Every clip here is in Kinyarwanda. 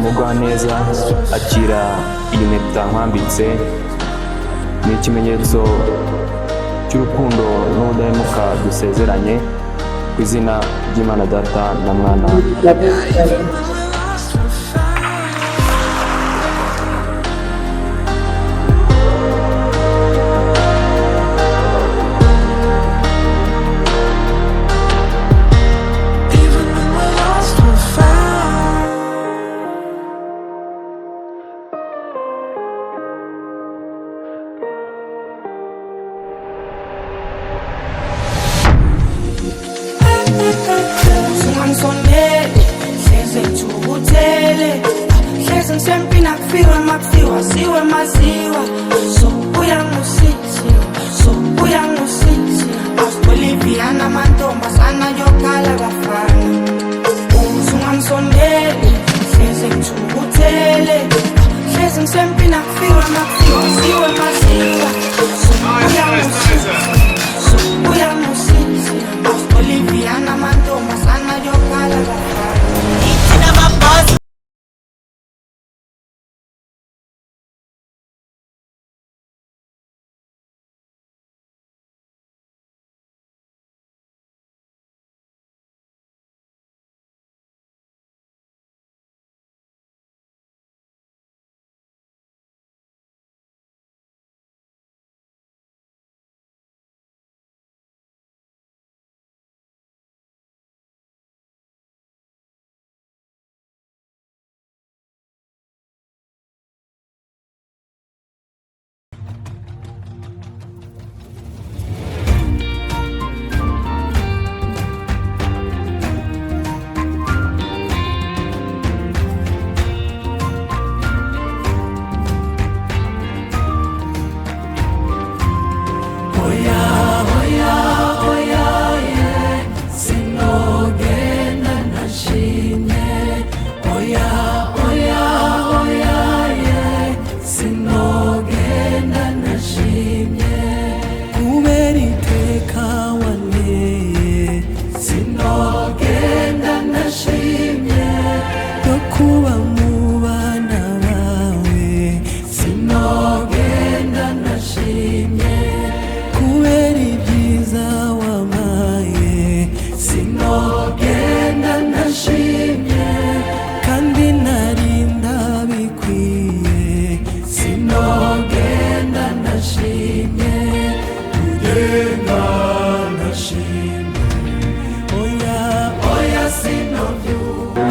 Mugwaneza, akira iyi mpeta nkwambitse, ni ikimenyetso cy'urukundo n'ubudahemuka dusezeranye ku izina ry'Imana Data na Mwana. Even when we're lost, we're found. Even when we're lost, we're found. Ungangisondeli, hleze ngithukuthele, hleze ngisempini akufiwe makufiwa siwe maziwa, so uyangusisi, so uyangusisi, awusiboliviana amantombazana yokhala bafana. Ungangisondeli, hleze ngithukuthele, hleze ngisempini akufiwe makufiwa siwe maziwa, so uyangusisi, so uyangusisi, awusiboliviana amantombazana yokhala bafana. Sinogenda ntashimye, oya oya oya ye, sinogenda ntashimye, kubera iteka wanteye, sinogenda ntashimye, no kuba mu bana bawe, sinogenda ntashimye, kubera ibyiza wampaye, sinogenda ntashimye, kandi nari ndabikwiye, sinogenda ntashimye, kugenda ntashimye, oya oya sinobyuka.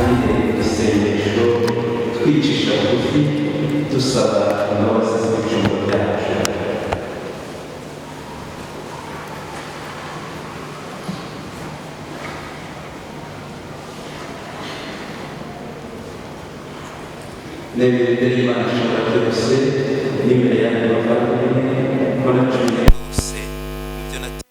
Isengesho twicisha bugufi dusaba imbabazi z'ibicumuro byacu. Nemera imbere y'Imana ishobora byose n'imbere yanyu bavandimwe ko nacumuye rwose mu byo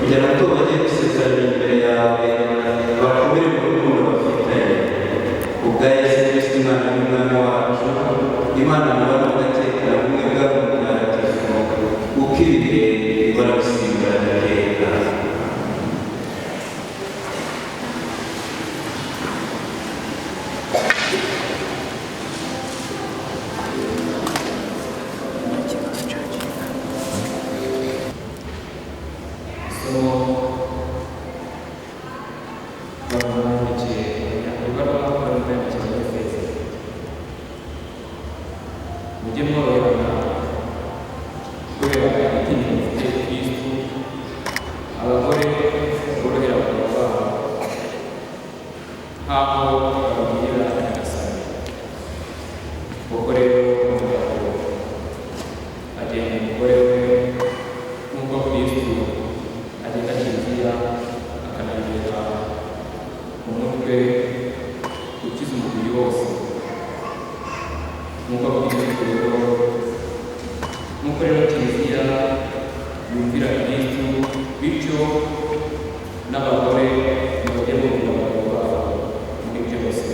Kugira ngo bagiye gusezerana imbere yawe bakomere mu rukundo bafitanye. Kubwa Yesu Kristo Umwana w'Umwami wacu, Imana mubana mugatekana bumwe bwabo mutagatifu, uko ibihe bihora bisimburana iteka. Isomo babandikiye ibaruwa babandikiye Abanyefeso. Mujye mworoherana kubera igitinyiro mufitiye Kristo, abagore borohera abagabo babo nk'aho babigirira Nyagasani. Koko rero umugabo agenga umugore we nk'uko Kristo agenga Kiliziya akanayibera umutwe ukiza umubiri wose. Nk'uko Kristo rero nk'uko rero Kiliziya yumvira Kristo, bityo n'abagore ntibajye bumvira abagabo babo muri byose.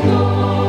Thank you.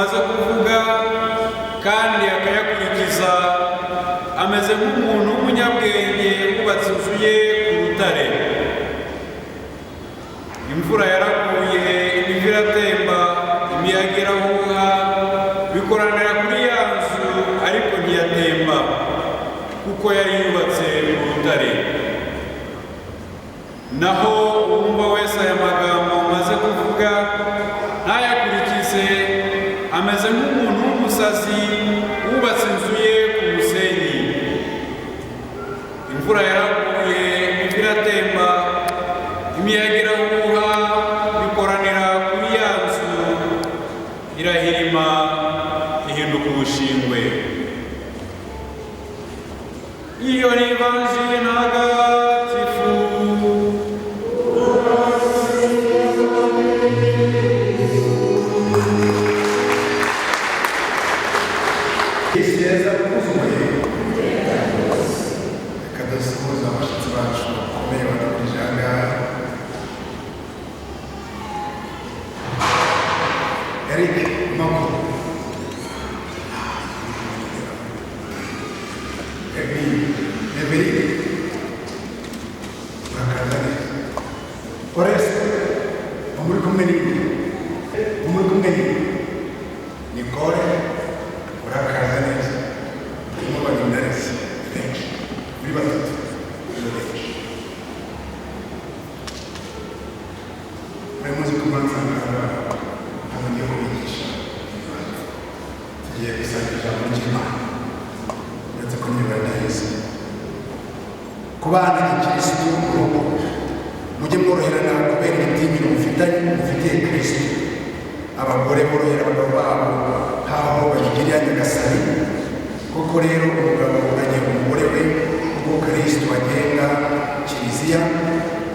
maze kuvuga kandi akayakurikiza ameze nk'umuntu w'umunyabwenge wubatse inzu ye ku rutare. Imvura yaraguye, imivu iratemba, imiyaga irahuha, bikoranira kuri ya nzu, ariko ntiyatemba kuko yari yubatse ku rutare. Naho uwumva wese aya magambo maze kuvuga ntayakurikize ameze nk'umuntu w'umusazi wubatse inzu ye ku musenyi. Imvura yaraguye, imivu iratemba, imiyaga irahuha, bikoranira kuri ya nzu, irahirima, ihinduka ubushingwe. Iyo ni Ivanjiri ntagatifu. Keza kuzuye. Reka dusuhuze abashyitsi bacu bakomeye badukurije aha ngaha. Eric Makuru, Eveline, urakaza neza. Oreste, muri kumwe n'indi, muri kumwe n'indi. Nicole, urakaza neza. Turimo abanyamunaresi benshi, muri batatu, muri benshi. Muri muzi ko mwansanga ntabwo ngiye kubigisha imibare. Tugiye gusangira ijambo ry'Imana, uretse ko n'imibare ntayizi. Kubana gikirisitu mu rugo, mujye mworoherana kubera igitinyiro mufitanye mufitiye Kristo. Abagore borohera abagabo babo nkaho bayigirira Nyagasani. Koko rero umugabo agenga umugore we kuko Kristo agenga Kiliziya,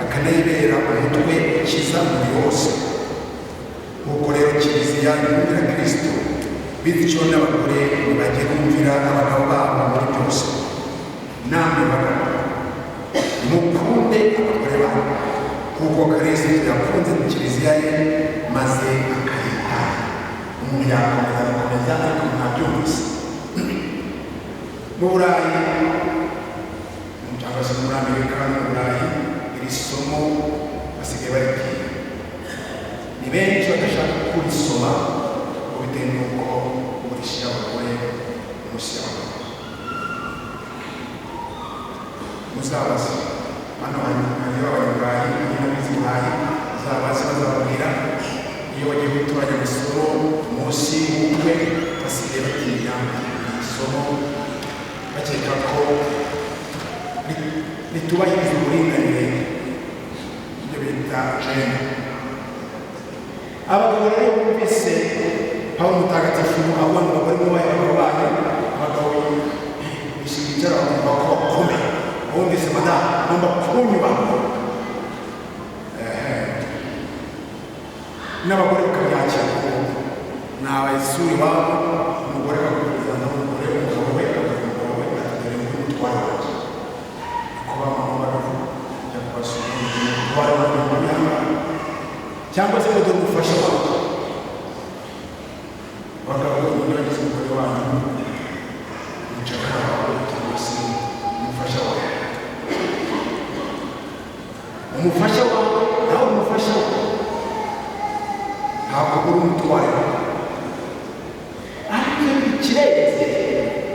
akanayibera umutwe ukiza umubiri wose. Nk'uko rero Kiliziya yumvira Kristo, bityo n'abagore ntibajye bumvira abagabo babo muri byose. Namwe bagabo, mukunde abagore banyu kuko Kristo yakunze Kiliziya ye maze akayitaha. Umuntu yakomeza agakomeza, ariko mwabyumvise. Mu Burayi cyangwa se muri Amerika no mu Burayi, iri somo basigaye baritinya. Ni benshi badashaka kurisoma ngo bitewe n'uko urishyira abagore munsi y'abagabo. Muzabaze hano hariyo Abanyaburayi, hariyo n'abize i Burayi, muzabaze bazababwira. Iyo bagiye gutoranya amasomo munsi y'ubukwe, basigaye batinya isomo, bakeka ko ritubahiriza uburinganire, ibyo bita gender. Abagabo rero bumvise Pawulo Mutagatifu avuga ngo abagore mwubahe abagabo banyu, abagabo bishinga bakumva ko bakomeye. Bumvise madamu agomba kunyubaha, n'abagore bakabyakira. Kuko nabasura iwabo, umugore akakuzana umugore, umugabo we akazana umugabo we, ati dore nguyu umutware wanjye. Niko ba mama babivuga, njya kubasura, umutware wanjye mu myanya, cyangwa se ngo dore umufasha wanjye. Abagabo, niba bagize umugore wanyu umucakara wawe cyangwa se umufasha wawe, umufasha wawe nawe umufasha wawe, ntabwo uri umutware wawe. Ariko ikirenze,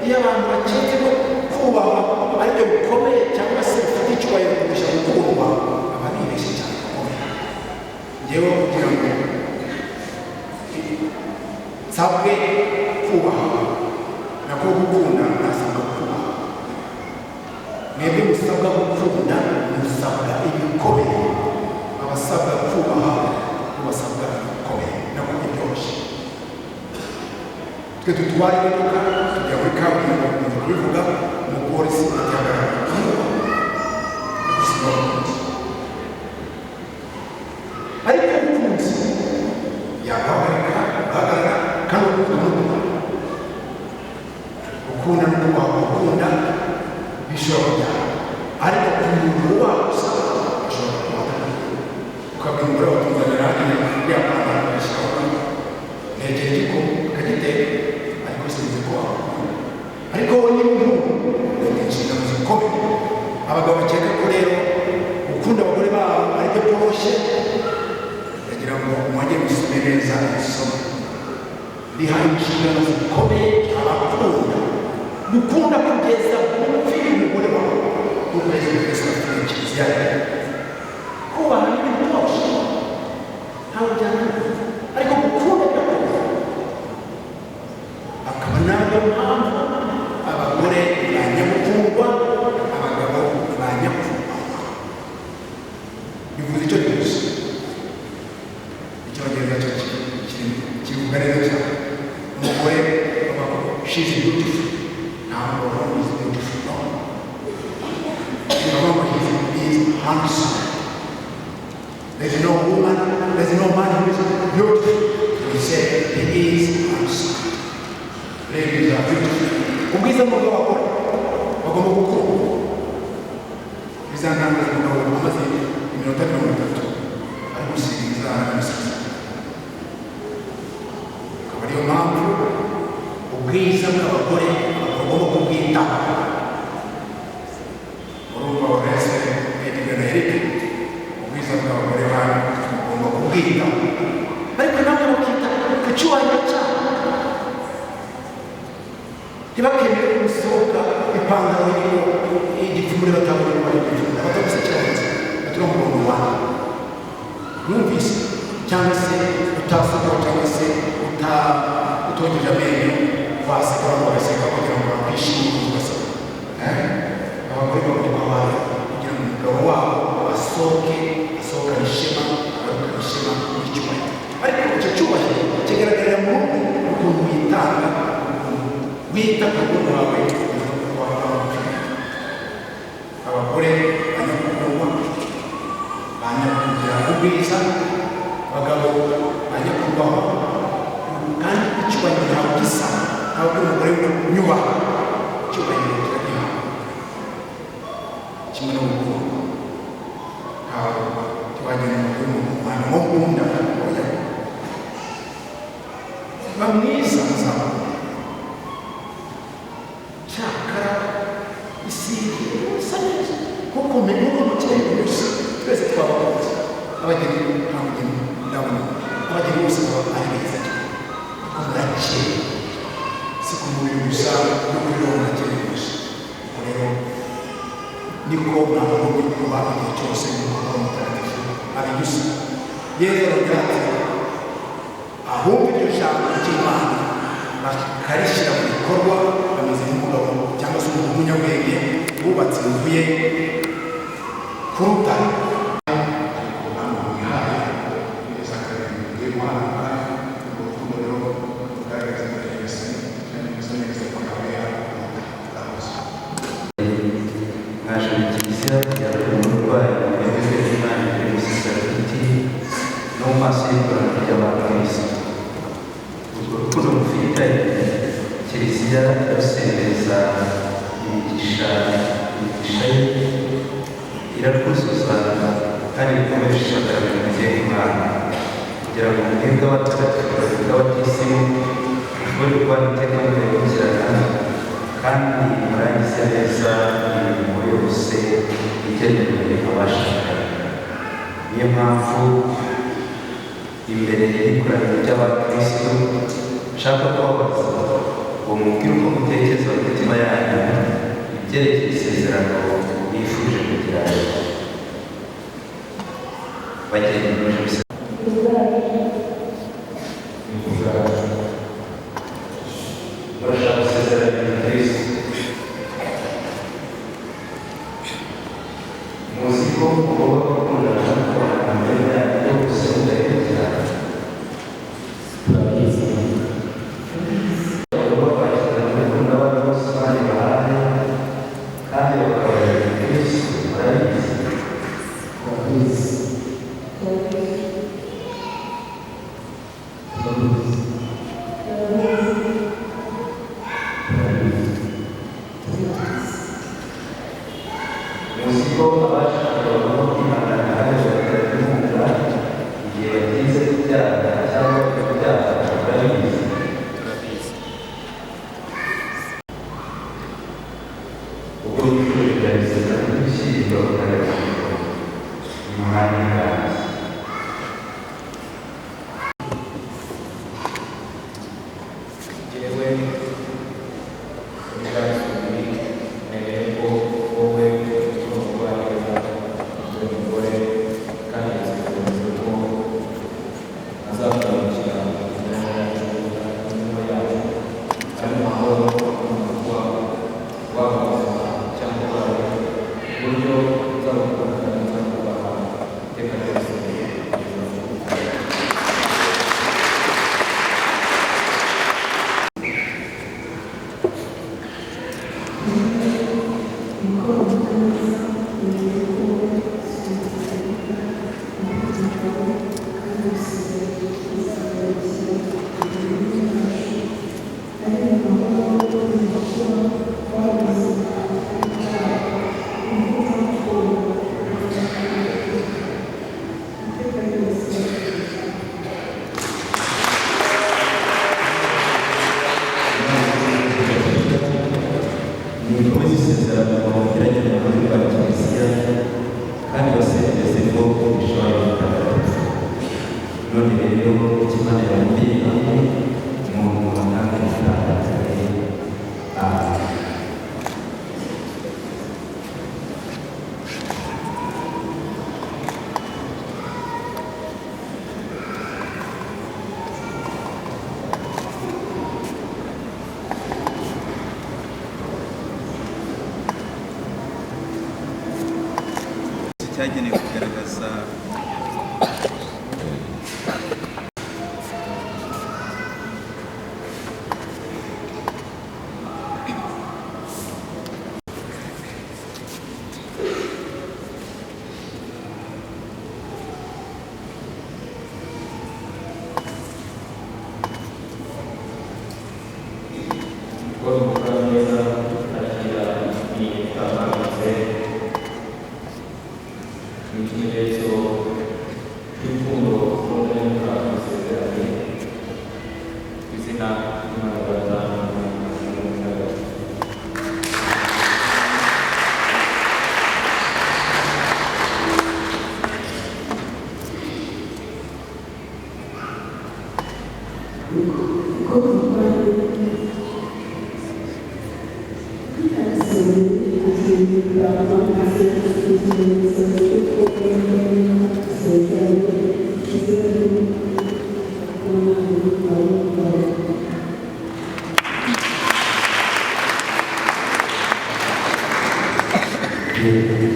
iyo abantu baketse ko kubahwa aribyo bikomeye cyangwa se bifite icyubahiro kurusha gukundwa, aba bibeshye cyane bikomeye. Ngewe kugira ngo nsabwe kubaha nako gukunda, nasabwa kubaha. Mwebwe musabwa gukunda musabwa ibikomeye, abasabwa kubaha bo basabwa ibikomeye nako ibyoroshye. Twe dutwara imodoka tujya muri kaburimbo, nkunze kubivuga, umupolisi atihagarara, ariko umukunzi yaguhagarika ugahagarara, kandi ukamukunda. Gukunda no kubaha, gukunda bishobora kujyana, ariko ku muntu wubaha gusa ashobora kuba ukabwira umugore wawe, "Tuzanira iriya pantaro," agashyiraho, "Ntekera igikoma," akagiteka. niba unkunda, ufite inshingano zikomeye. Abagabo bakeka ko rero gukunda abagore babo aribyo byoroshye, ndagira ngo mwongere musome neza isomo rihaye inshingano zikomeye abakunda, gukunda kugeza gupfira umugore wawe nk'uko Yesu Kristo apfiriye Kiliziya ye. Kubaha ni ibintu byoroshye, ntabwo byananiye, ariko gukunda birakomeye. Akaba nayo mpamvu abagore ba nyamukundwa, abagabo ba nyakubahwa. Bivuze icyo bivuze, Icyongereza cyo kivuga neza cyane. Umugore bavuga ko she is beautiful, ntabwo bavuga ngo is beautiful, no, bavuga ngo he is handsome. There is no woman, there is no man who is beautiful. We say he is handsome. Ladies are beautiful. Ubwiza ni ubw'abagore, bagomba gukundwa. Bizantangaza umugabo amaze iminota 30 ari gusiga inzara n'imisatsi. Akaba ariyo mpamvu ubwiza bw'abagore bagomba kubwitaho. Urumva Oreste, Edgar na Eric, ubwiza bw'abagore banyu mugomba kubwitaho, ariko namwe mukita ku cyubahiro cyabo. Ntibakemere ko musohoka ipantaro irimo igipfumure, batabona ko ari igipfumure, batagusekera ndetse batura umurongo wawe mwumvise, cyangwa se utasohoka, cyangwa se utogeje amenyo, waseka, abantu bagaseka kugira ngo bakwishime, ugaseka. Abagore bagomba bawe kugira ngo umugabo wabo asohoke, asohokane ishema, agarukane ishema n'icyubahiro. Ariko icyo cyubahiro kigaragarira mu rugo, ukuntu witanga, ukuntu wita ku rugo rwawe kugeza ku wawe. Abagore banyakukundwa, banyakugira ubwiza, abagabo banyakubahwa, kandi icyubahiro ntabwo gisa, ntabwo umugore nyubaha. Icyubahiro kiragihawe kimwe no gukundwa. Ntabwo ntiwagenda umugore umuntu ngo nkunda, oya. Ba mwiza, azabona cyakara isige, usa neza nkuko nkuko mukeye gusa. Twese twabakunze abageni, nta mugeni ndabona, abageni bose baba ari beza cyane kuko murakeye, si ku mubiri gusa, no kuri roho murakeye gusa. Ubwo rero niko mwakagombye kuba igihe cyose, nk'uko Roho Mutagatifu abidusa. Yezu aragira ati: "Ahubwo iryo jambo ry'Imana bakarishyira mu bikorwa bameze nk'umugabo cyangwa se umuntu w'umunyabwenge wubatse inzu ye ku rutare." Ariko hano mwihaye neza kabiri mugiye guhana urwo rukundo rero rugaragaza imbere ya Nyagasani, kandi neza ko yabera urakoze. Mwaje mu kiliziya kugira ngo umurwayi yemejwe n'Imana imbere y'umusaserdoti no mu maso y'ikoraniro ry'abakristo. Urwo rukundo mufitanye, kiliziya irarusendereza imigisha, imigisha ye irarwuzuza kandi ikomeje isakaramentu ngenga Imana, kugira ngo mwebwe abatagatifu b'abatisimu mushobore kubana iteka mudahemukirana, kandi murangize neza imirimo yose igenewe abashakanye. Niyo mpamvu imbere y'ikoraniro ry'abakristo nshaka kubabaza ngo mubwire uko mutekereza mu mitima yanyu ibyerekeye isezerano mwifuje kugirana. Bageni, muje. Murashaka gusezerana na Kristo. Muzi ko mugomba gukundana no kubana mbere yanyu yose mudahemukirana. Turabizi. Bagomba kwakirana urukundo abana bose Imana ibahaye, kandi bakababera Kristo. Murabizi. Turabizi. Turabizi. Turabizi. Nikomeze isezerano mugiranye mu buryo bwa Kiliziya kandi basendereze ko umugisha wayo mutagatifu. None rero icyo Imana yabumbiye hamwe, umuntu atange gitandukanye. Amen. Cyagenewe kugaragaza Paul Mukameza akira impeta nkwambitse, ni ikimenyetso cy'urukundo n'ubudahemuka dusezeranye ku izina ry'Imana Data na Mwana na Roho Mutagatifu.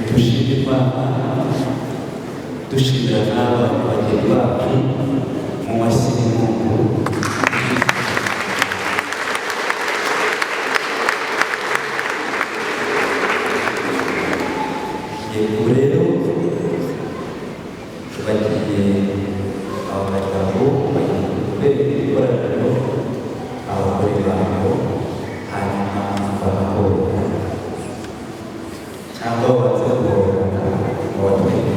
Dushima Imana, dushimira n'aba bageni bacu mu mashyi n'impundu. Yego rero bagiye aba bagabo bagiye kubereka ikoraniro abagore babo, hanyuma bagahura cyangwa babanze guhoberana ngo batwike.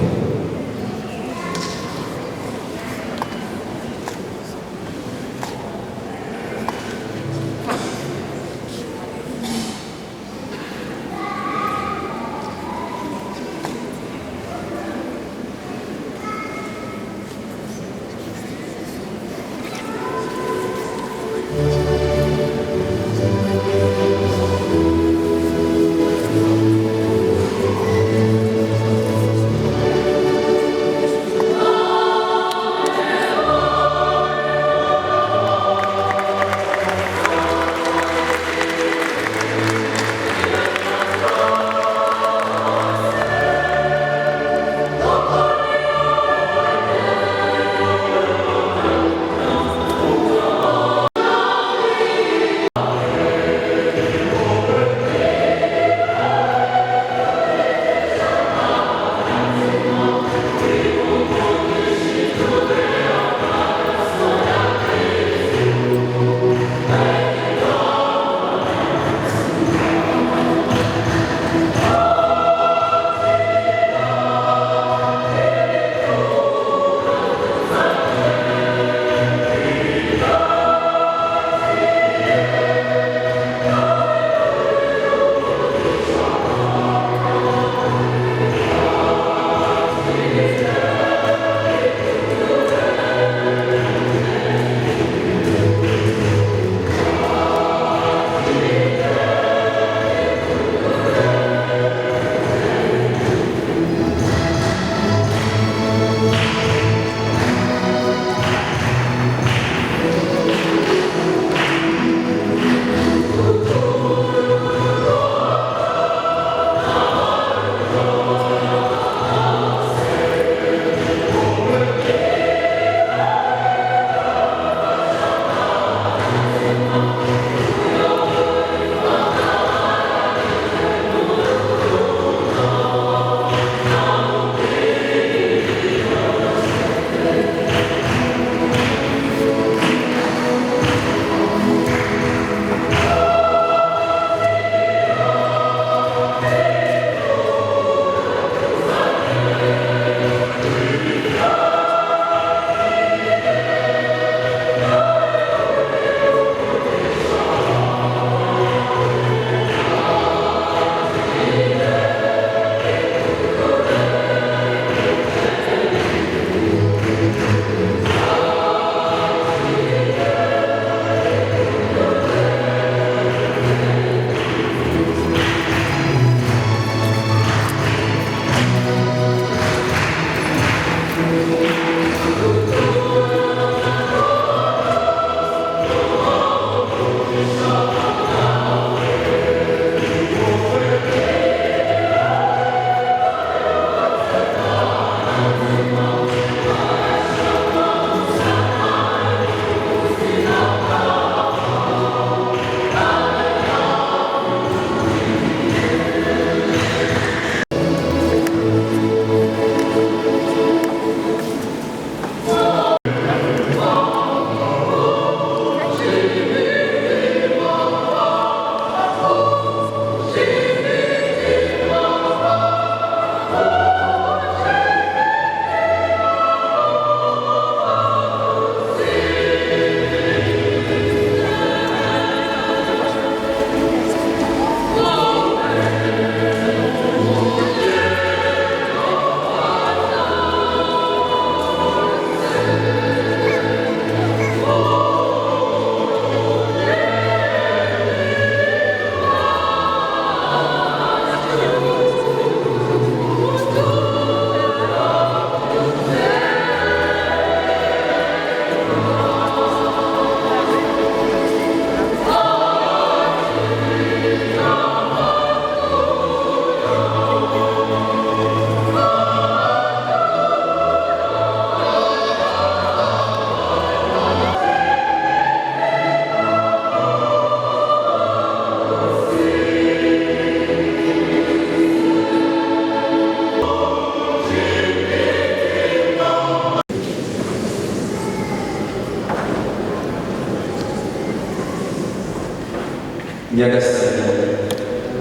Nyagasani,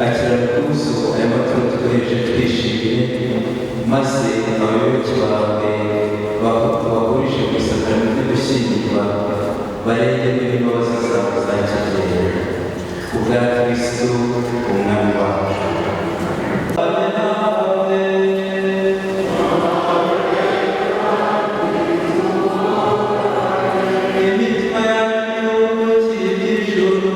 akirana ubwuzu aya maturo tuguhereje twishimiye, maze abayoboke bawe bahurije mu isakaramentu ryo gushyingirwa barengerwe n'imbabazi zawe za kibyeyi, kubwa Kristo Umwami wacu. Imitima yanyu ikiri ijuru.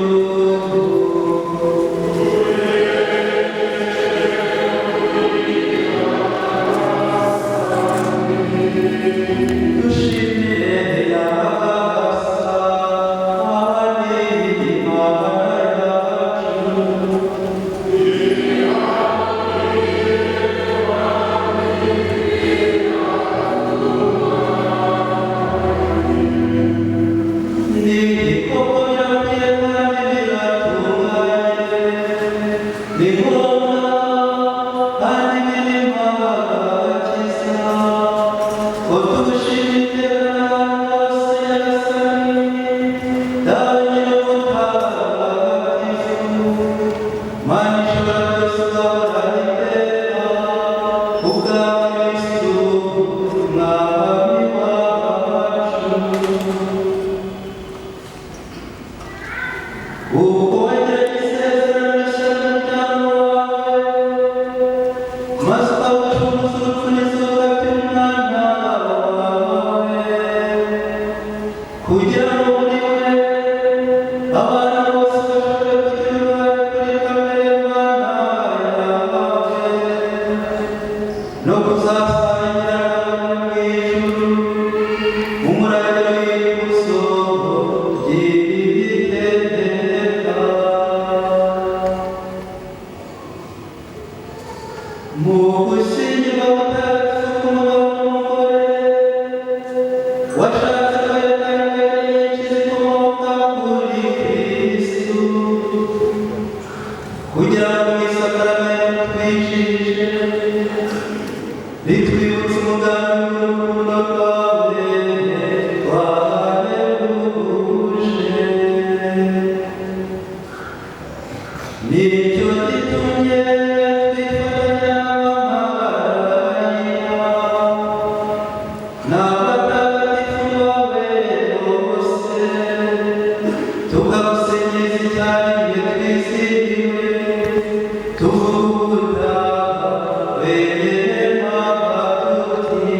Kugira ngo muri we abana bose bashobore kugira uruhare kuri kamere y'Imana yawe, no kuzasangira nawe mu ijuru umurage w'ikuzo ry'iteka. Mu gushyingirwa mutagatifu k'umugabo n'umugore washatse kwerekana ingabire nyinshi zikomoka kuri Kristu, kugira ngo mu isakaramentu twinjije ritwibutse umugambi w'urukundo rwawe twahebuje. Nicyo gitumye twifatanya n'abamarayika n'abatagatifu bawe bose, tukagusingiza icyarimwe twizihiwe, tuvuga wenyine tuti: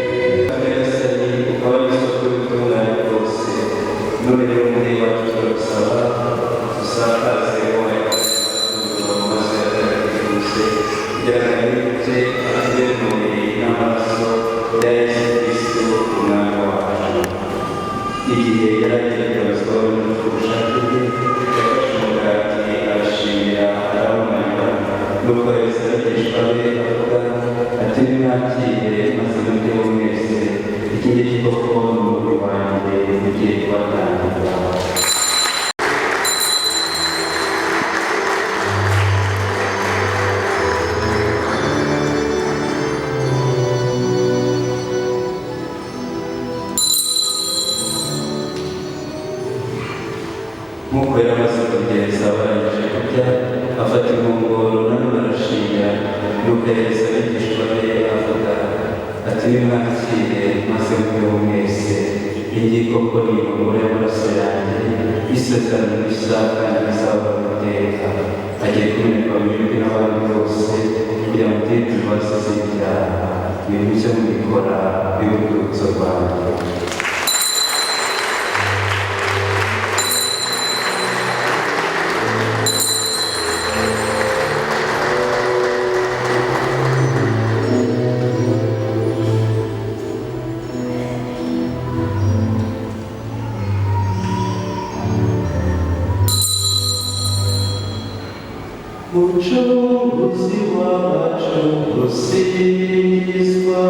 Nyagasani, ukaba ari isoko y'ubutungane bwose. None rero umubyeyi wacu turagusaba usakaze wowe maze yatagatifuze, kugira ngo yibutse atubere umubiri n'amaraso bya Yesu Kristo Umwami wacu. Igihe yari agiye kubatizwa n'urupfu ubushake bwe, Nk'uko yari amaze kubigenza barangije kurya, afata inkongoro nanone arashimira, nuko ahereza abigishwa be avuga ati: "Nimwakire maze mubeho mwese, iyi ngiyi koko ni inkongoro y'amaraso yanjye y'isezerano rishya kandi rizahoraho iteka, agiye kumenekwa mwebwe n'abandi bose kugira ngo mugire imbabazi z'ibyaha. Ibi mujye mubikora bibe urwibutso rwanjye." Mucunguzi wacu usingizwa.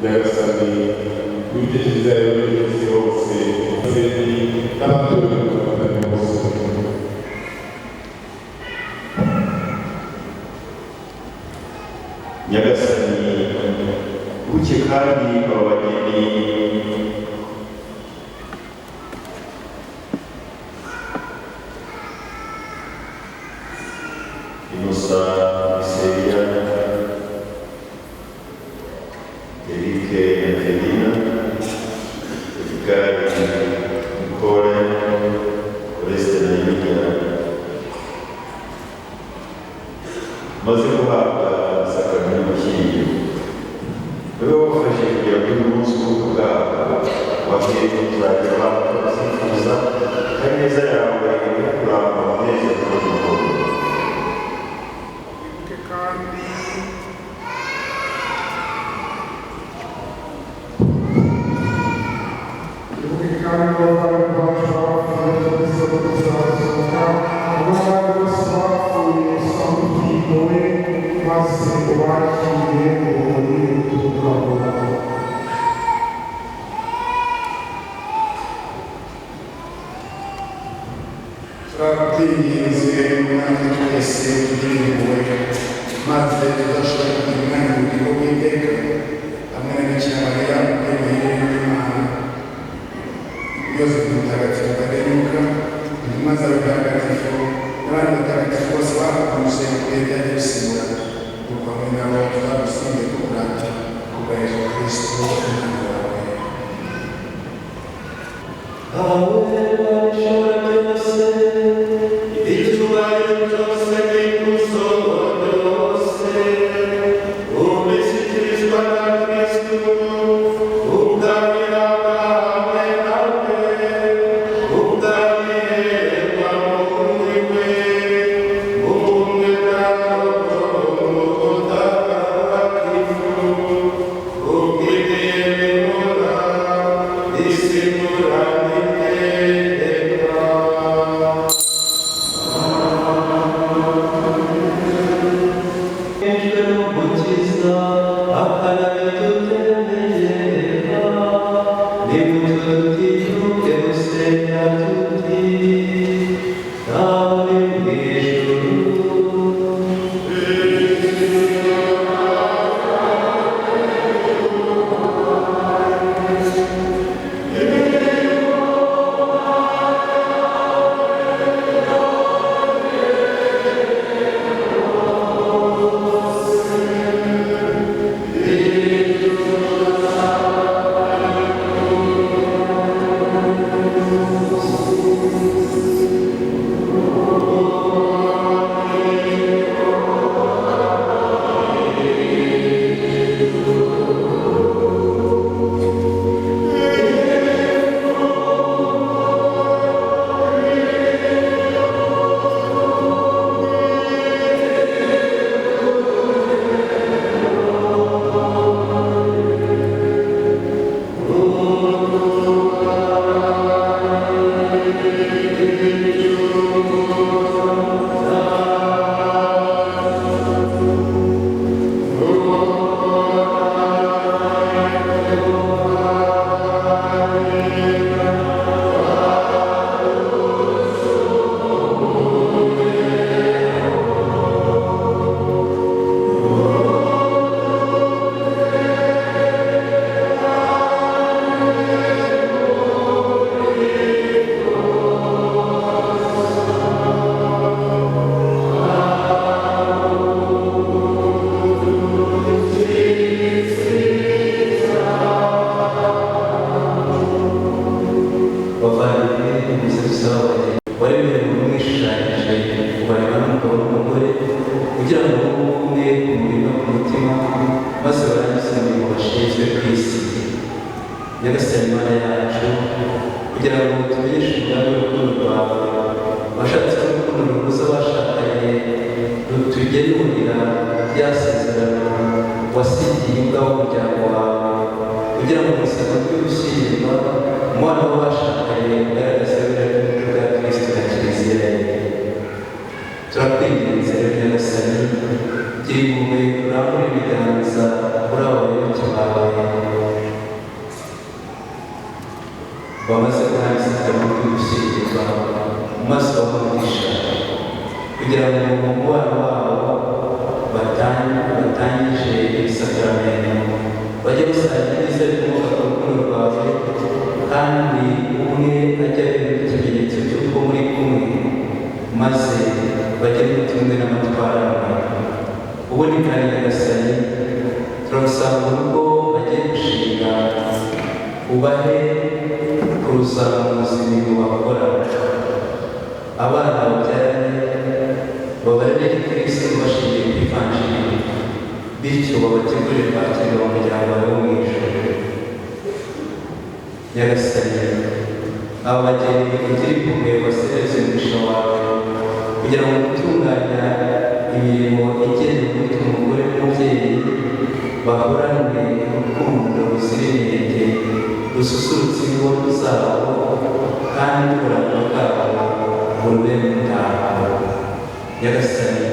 Nyagasani, witekereza rero isi hose ababyeyi n'abatuye mu Rwanda bose. Nyagasani, buke kandi aba bageni Innocent Seria, Eric Angelina, Edgar Nicole, Oreste na Emilia, maze guhabwa isakaramentu y'ubushyingiro, babe wabafashije kugera kuri uyu munsi w'ubukwe bwabo, wahe kuzagera abantu babyifuza, kandi neza yawe iri kuramba umunezero n'amahoro. Ibuke kandi abavandimwe bacu bapfuye tubize ko tuzazuka, abavandimwe bose bapfuye usanga ubugingo maze ubakire urumuri ruturukaho. Turakwinginze mwami twese tugirire impuhwe, maze tuzashobora kugira umwanya mu bugingo bw'iteka hamwe na Bikira Mariya umubyeyi muhire w'Imana, Yozefu Mutagatifu Kadenuka, intumwa zawe ntagatifu n'abandi batagatifu bose bakukunze mu bihe byagiye bisimburana, nuko hamwe nabo tuzagusinge tukurata kubwa Yezu Kristo umwana wawe. Awe ishobora byose, icyubahiro cyose n'ikuzo ryose, ubishyikirizwa na Kristo, ugabihabwa hamwe nawe, ugabiherwa muri we, ubumwe na Roho Mutagatifu, ubwiriye bimura, isimura iteka. kugira ngo babe ubumwe ku mubiri no ku mutima, maze barangize umurimo bashinzwe ku isi. Nyagasani Mana yacu, kugira ngo tumenyeshe umugambi w'urukundo rwawe, washatse ko urukundo ruhuza abashakanye rutugenurira rya sezerano wasigiye imbwa w'umuryango wawe, kugira ngo umusaruro w'ugushyingirwa umubano w'abashakanye ugaragaze ibara ry'umuco bwa Kristo na Kiliziya ye. Turakwinginze rero Nyagasani, gira impuhwe urambure ibiganza kuri abo bayoboke bawe bamaze guhabwa isezerano ry'ugushyingirwa, maze bamugisha kugira ngo mu mubano wabo batangije ibisakaramentu bajye basangira ibyiza bikomoka ku rukundo rwawe, kandi umwe ajye abera ikimenyetso cy'uko muri kumwe, maze bagire umutima umwe n'amatwara amwe. Ubundi kandi Nyagasani, turagusaba urugo bagiye gushinga ubahe kuruzamuza imirimo bakora, abana babyaranye babarere Kristo bashingiye ku ivanjiri, bityo babategurire kwakirwa mu muryango wawe wo mu ijuru. Nyagasani, aba bageni ugira impuhwe basereze umugisha wawe, kugira ngo gutunganya imirimo igenewe gutuma umugore n'umubyeyi bahorane urukundo ruzira inenge, rususurutsa ingo zabo, kandi uburanga bwabo burube umutako. Nyagasani,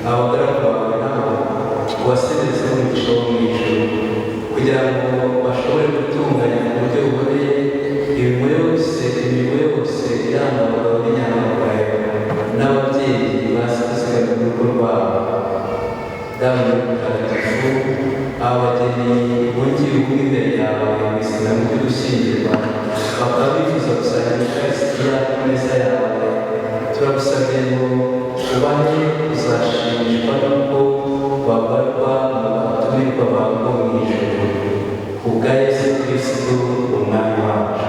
abagaragu bawe nabo ubasereze umugisha wo mu ijuru, kugira ngo bashobore gutunganya mu buryo buboneye imirimo yose iranga abagabo b'inyangamugayo n'ababyeyi bazi kuzigamira urugo rwabo. Dawe Mutagatifu, aba bageni bongeye ubumwe imbere yawe mu isezerano ryo gushyingirwa, bakaba bifuza gusangira Ukarisitiya ku meza yawe, turagusabye ngo ubahe kuzashimishwa n'uko babarwa mu batumirwa bawe bo mu ijuru, ku bwa Yesu Kristo Umwami wacu.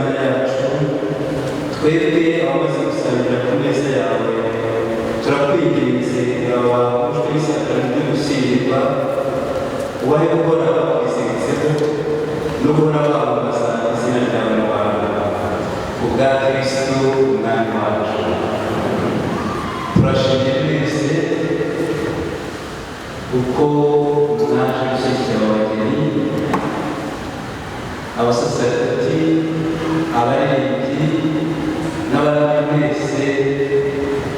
Mana yacu, twebwe abamaze gusangira ku meza yawe, turakwinginze abahujwe n'isakramento ryo gushyingirwa, ubahe guhora bakwiziritseho no guhora bamamaza izina ryawe mu bantu, kubwa Kristo Umwami wacu. Turashimye mwese uko mwaje gushyigikira abageni, abasaserdoti, abaririmbyi n'abandi mwese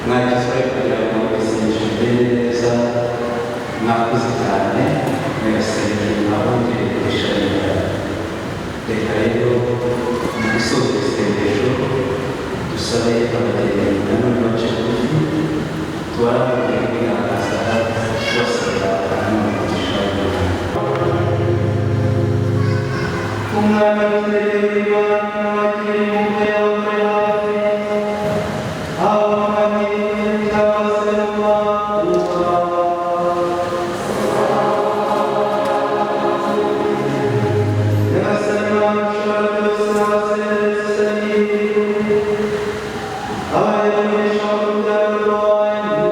mwagize uruhare kugira ngo isengesho rigende neza. Mwakoze cyane mwese, abongere kwishimira. Reka rero mu gusoza isengesho dusabe abageni nanone bace bugufi, tubarambure ibiganza tubasabira nanone umugisha w'Imana. Umwana w'Imana wakiri impuhwe yawe hafi, abamanye cyangwa se mu makuba. Nyagasani Mana ushobora byose, waseretse abanyamugisha mu rubyaro rwanyu.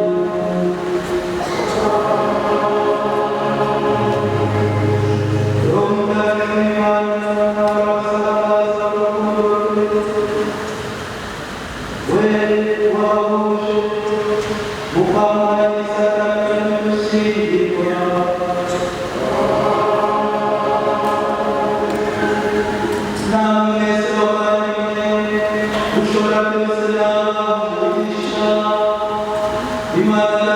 Imana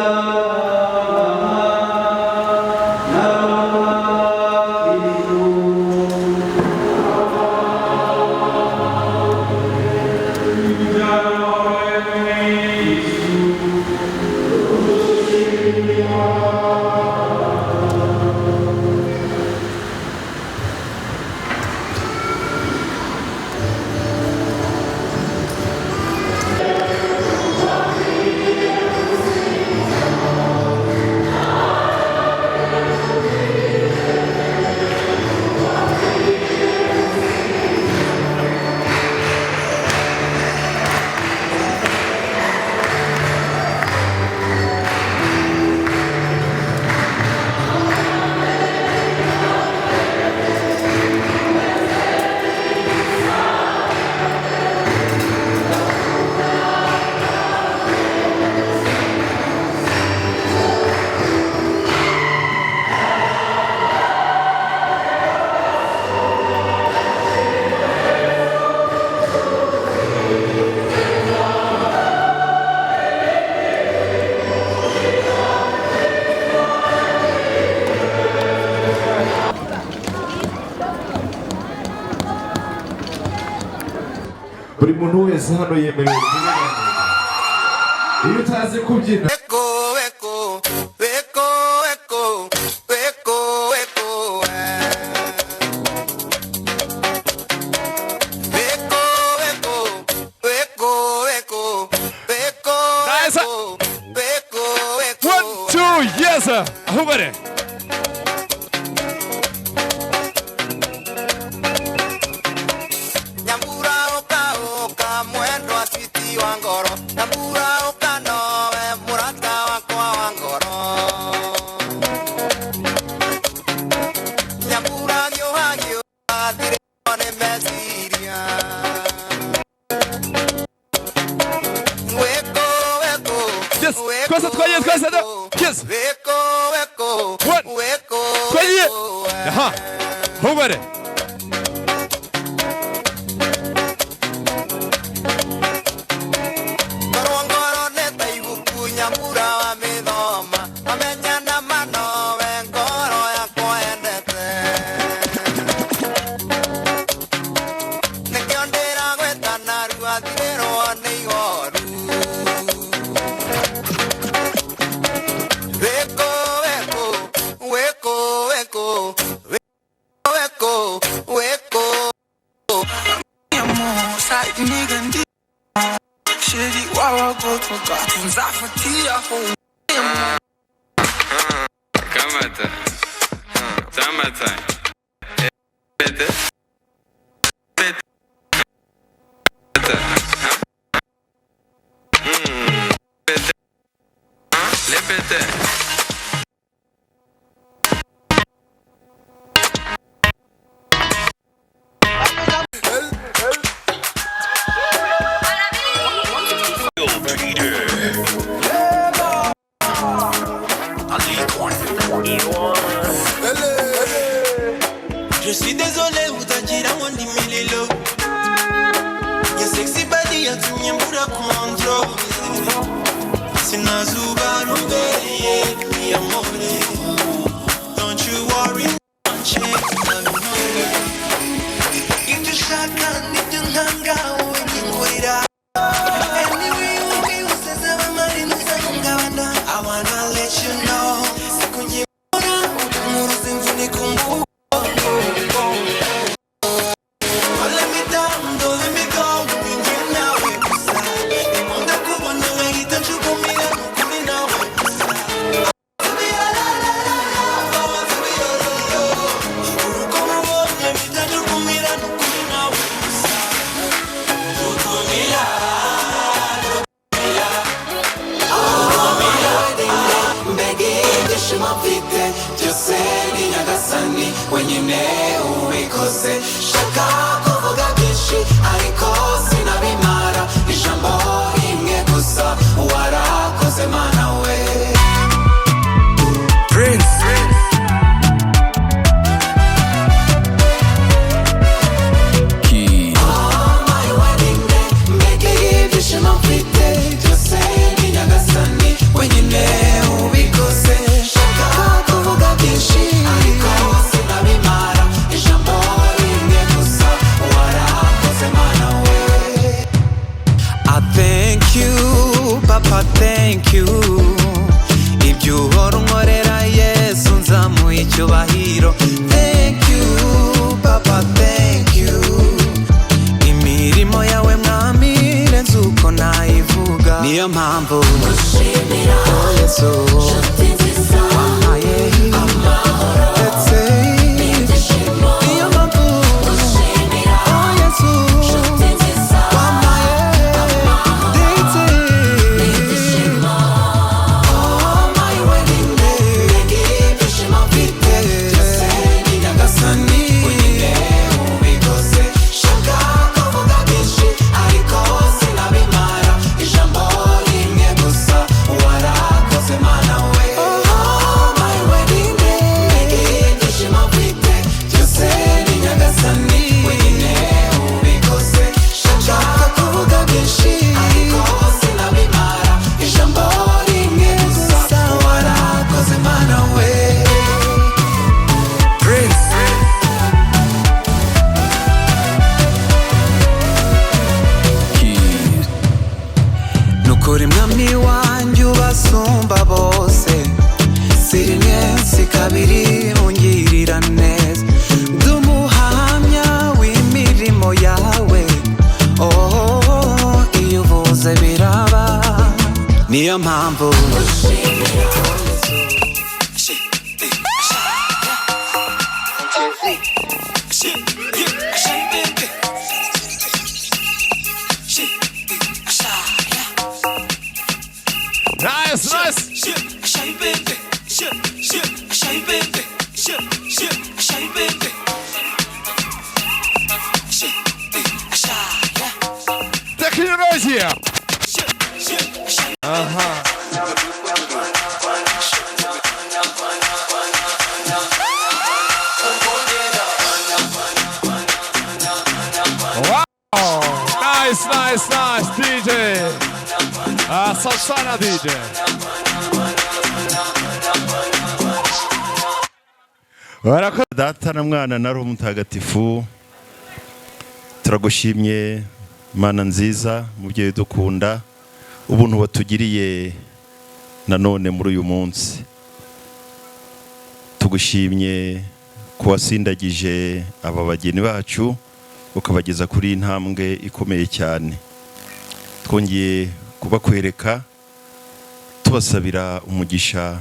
Buri muntu wese hano yemerewe kubyina. Iyo utazi kubyina, Eko, eko, eko, eko, eko, eko. Eko, eko, eko, eko, Nice. eko, eko, eko. One, two, yes! Ahubwo Nyambura oka oka mwendo asiti wa ngoro. Nyambura oka nowe murata wakwa wa ngoro. Nyambura nyohagio athire nĩ meciria. Weko weko. Yes, twese twagiye, twese yes. Weko weko. One. Weko. Twagiye. Aha, ahubwo Ngorongoro nĩ ta ibuku nyambura wa mĩthoma amenyana manowe ngoro yakwa yendete nĩkĩo ndĩragwĩta narua thirĩrwo nĩ ihoru. Wĩkũ wĩkũ wĩkũ wĩkũ wĩkũ wĩkũ. Kamata. Tamata. Bete. Bete. Répétez. Je suis désolé utagira ngo ndi mililo. Your sexy body yatumye mbura control. Sinazuba rumbereye mi amore. Don't you worry, nabintore. Ibyo ushaka nibyo ntanga wowe nyingurira. Anyway, wowe useze abamari ntuzahungabana. I wanna let you know. Sikunyibura, nkuruza imvune ku ngufu. Don't let me down, don't let me go, ninjye nawe gusa. Nkunda kubona nkahita njugunyira nukuri nawe gusa. Uruko mubonye mpita njugunyira nukuri nawe gusa. Njugunyira, njugunyira. Mbega ibyishimo mfite byose ni Nyagasani wenyine ubikoze. Shaka kuvuga byinshi ariko sinabimara, ijambo rimwe gusa warakoze Mana we. Prince. Key. My wedding day, mbega ibyishimo mfite byose ni Nyagasani wenyine ubikoze. Shaka kuvuga byinshi ariko sinabimara, ijambo rimwe gusa warakoze Mana we. I thank you, Papa, thank you. Ibyo uhora unkorera Yesu nzamuha icyubahiro. Thank you, Papa, thank you. Imirimo yawe mwami irenze uko nayivuga. Niyo mpamvu Gushimira, oh Yesu nshuti nziza, wampaye amahoro ndetse n'ibyishimo. Niyo mpamvu Gushimira, oh Yesu nshuti nziza, wampaye amahoro ndetse n'ibyishimo. Oh my wedding day, mbega ibyishimo mfite byose ni Nyagasani wenyine ubikoze. Shaka kuvuga byinshi ariko sinabimara, ijambo rimwe gusa warakoze Mana we. Oh my wedding day, mbega ibyishimo mfite byose ni Nyagasani wenyine ubikoze. Shaka kuvuga byinshi ariko sinabimara, ijambo rimwe gusa warakoze Mana we. Prince. Keys. Nukuri mwami wanjye ubasumba bose, si rimwe si kabiri ungirira neza. Ndi umuhamya w'imirimo yawe, oh, iyo uvuze biraba. Niyo mpamvu Nice, nice. Technology. Aha. Wow. Nice, nice, nice, DJ. Ah, Salsana DJ. Data na Mwana na Roho Mutagatifu, turagushimye Mana nziza, mubyeyi dukunda, ubuntu watugiriye nanone muri uyu munsi. Tugushimye ko wasindagije aba bageni bacu ukabageza kuri iyi ntambwe ikomeye cyane. Twongeye kubakwereka tubasabira umugisha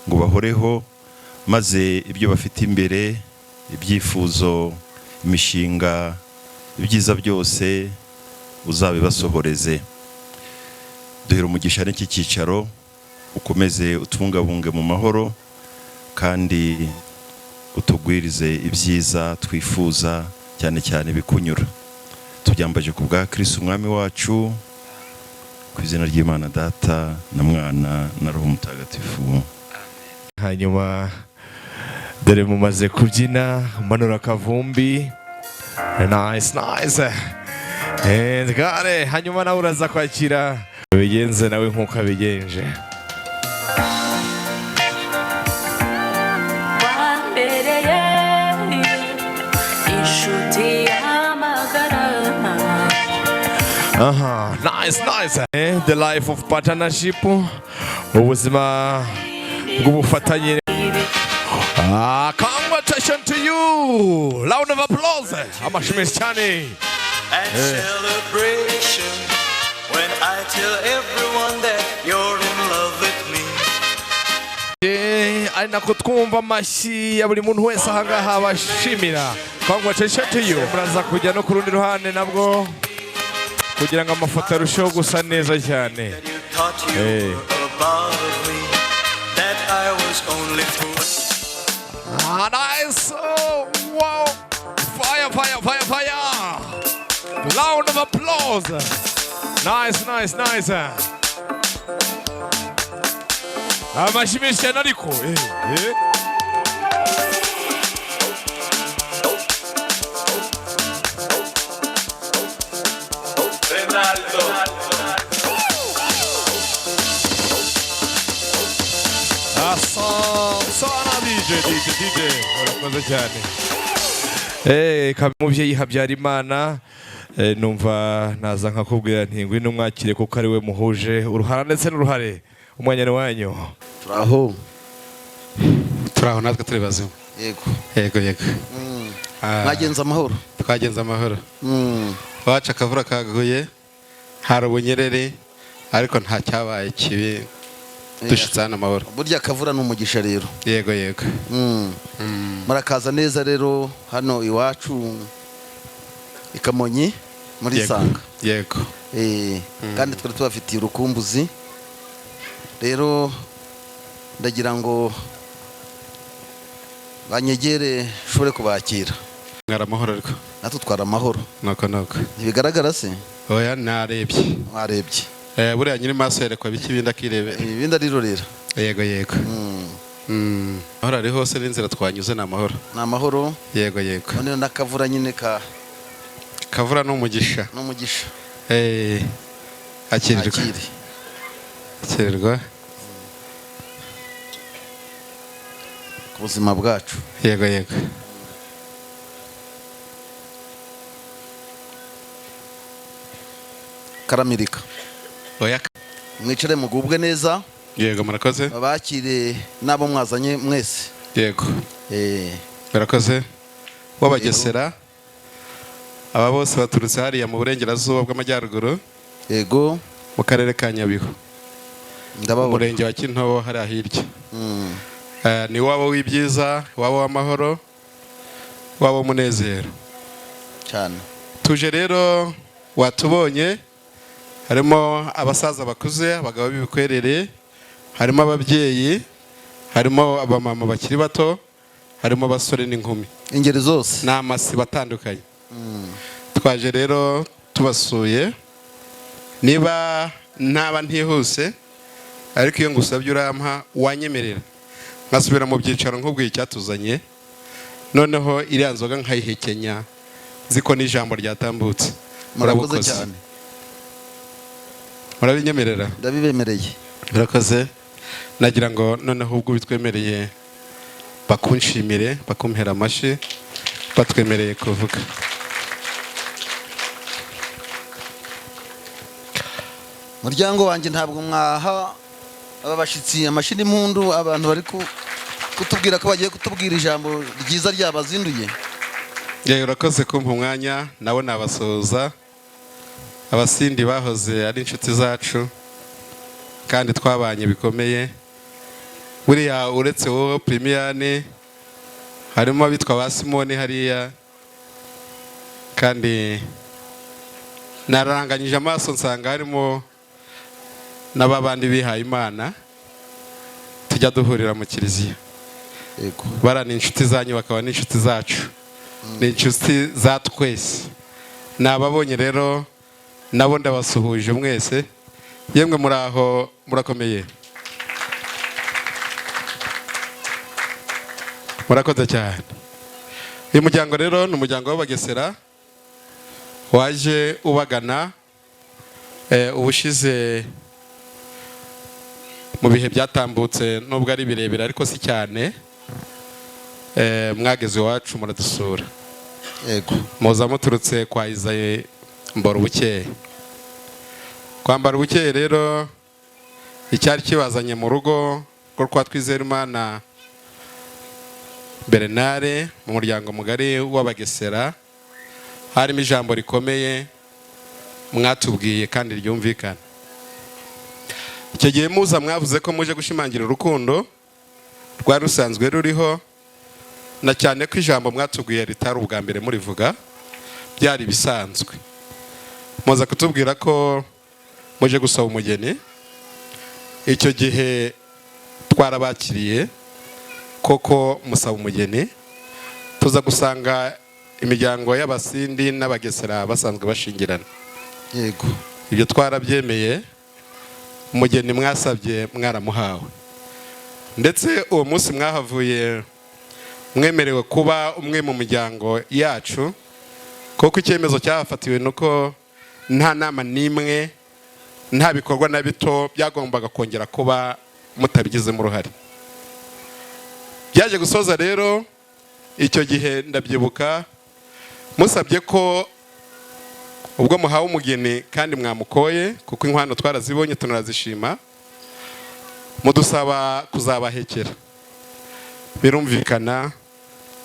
ngo bahoreho, maze ibyo bafite imbere, ibyifuzo, imishinga, ibyiza byose uzabibasohoreze. Duhera umugisha n'iki cyicaro, Ukomeze utubungabunge mu mahoro kandi utugwirize ibyiza twifuza, cyane cyane bikunyura. Tubyambaje ku bwa Kristo Umwami wacu, ku izina ry'Imana Data na Mwana na Roho Mutagatifu. Hanyuma dore mumaze kubyina manura akavumbi. Nice, nice and got it. Hanyuma nawe uraza kwakira bigenze nawe nk'uko abigenje. Wambereye inshuti y'amagara. Aha, nice, nice. The life of partnership, ubuzima bw'ubufatanye. Ah, congratulations to you. Round of applause. Amashyi menshi cyane. And celebration when I tell everyone that you're in love with me. Ari nako twumva amashyi ya buri muntu wese ahangaha bashimira. Congratulations to you. Muraza kujya no ku rundi ruhande nabwo kugira ngo amafoto arusheho gusa neza cyane. Thought you were above me, that I was only fool. Ah, nice. Oh, wow. Fire, fire, fire, fire. Round of applause. Nice, nice, nice. Amashyi menshi cyane ariko. Asante DJ, DJ, DJ. Urakoze cyane. Umubyeyi Habyarimana, numva naza nkakubwira nti ngwino umwakire kuko ari we muhuje uruhara ndetse n'uruhare. Umwanya ni wanyu. Turaho. Turaho natwe turi bazima. Yego. Yego, yego. Mwagenze amahoro? Twagenze amahoro. Wacu akavura kaguye, hari ubunyereri, ariko nta cyabaye kibi. Dushitse hano amahoro. Burya akavura ni umugisha rero. Yego, yego. Murakaza neza rero hano iwacu i Kamonyi muri Yego. Sanga. Yego. Kandi twari tubafitiye urukumbuzi. Rero ndagira ngo banyegere nshobore kubakira. Mwari amahoro ariko. Natwe twari amahoro. Nuko nuko. Ntibigaragara se? Oya, narebye. Mwarebye. Buriya nyiri maso yerekwa bike ibindi akirebera. Ibindi arirorera. Yego, yego. Amahoro ari hose n'inzira twanyuze ni amahoro. Ni amahoro. Yego, yego. None n'akavura nyine ka Kavura ni umugisha. Ni umugisha. Akirirwa. Akire. Akirirwa. Ku buzima bwacu. Yego, yego. Karamirika. Oya. Mwicare mugubwe neza. Yego, murakoze. Babakire n'abo mwazanye mwese. Yego. Murakoze. W'Abagesera. Aba bose baturutse hariya mu burengerazuba bw'amajyaruguru. Yego. Mu karere ka Nyabihu. Ndababona. Umurenge wa Kintobo hariya hirya. Ni wabo w'ibyiza, wabo w'amahoro, wabo w'umunezero. Cyane. Tuje rero watubonye, harimo abasaza bakuze, abagabo b'ibikwerere, harimo ababyeyi, harimo abamama bakiri bato, harimo abasore n'inkumi. Ingeri zose. Ni amasibo atandukanye. Twaje rero tubasuye, niba ntaba ntihuse, ariko iyo ngusabye urampa wanyemerera nkasubira mu byicaro nkubwiye icyatuzanye, noneho iriya nzoga nkayihekenya nzi ko n'ijambo ryatambutse. Murakoze Murakoze. cyane. Murabinyemerera? Ndabibemereye. Murakoze. Nagira ngo noneho ubwo bitwemereye bakunshimire, bakumpera amashyi, batwemereye kuvuga. Muryango wanjye ntabwo mwaha aba bashyitsi amashyi n'impundu, abantu bari kutubwira ko bagiye kutubwira ijambo ryiza ryabazinduye. Yewe, urakoze kumpa umwanya, nabo nabasuhuza. Abasindi bahoze ari inshuti zacu kandi twabanye bikomeye. Buriya uretse wowe Primiyane, harimo abitwa ba Simoni hariya, kandi naranganyije amaso nsanga harimo n'ababandi bihaye Imana. Tujya duhurira mu kiliziya. Bara ni inshuti zanyu, bakaba n'inshuti zacu, ni inshuti za twese. Nababonye rero nabo ndabasuhuje mwese. Yemwe, muraho, murakomeye, murakoze cyane. Uyu muryango rero ni umuryango w'Abagesera waje ubagana ubushize mu bihe byatambutse, nubwo ari birebire ariko si cyane. Mwageze iwacu muradusura. Yego. Muza muturutse kwa Izaye Mbora Ubukeye. Kwambara ubukeye rero, icyari kibazanye mu rugo rwo kwa Twizerimana Bernard, mu muryango mugari w'Abagesera, harimo ijambo rikomeye mwatubwiye kandi ryumvikana. Icyo gihe muza mwavuze ko muje gushimangira urukundo rwari rusanzwe ruriho, na cyane ko ijambo mwatubwiye ritari ubwa mbere murivuga, byari bisanzwe. Muza kutubwira ko muje gusaba umugeni. Icyo gihe twarabakiriye koko musaba umugeni, tuza gusanga imiryango y'Abasindi n'Abagesera basanzwe bashingirana. Yego. Ibyo twarabyemeye, umugeni mwasabye mwaramuhawe. Ndetse uwo munsi mwahavuye mwemerewe kuba umwe mu muryango yacu, kuko icyemezo cyahafatiwe nuko nta nama n'imwe, nta bikorwa na bito byagombaga kongera kuba mutabigizemo uruhare. Byaje gusoza rero icyo gihe, ndabyibuka musabye ko ubwo muhawe umugeni kandi mwamukoye, kuko inkwano twarazibonye tunarazishima, mudusaba kuzabahekera. Birumvikana,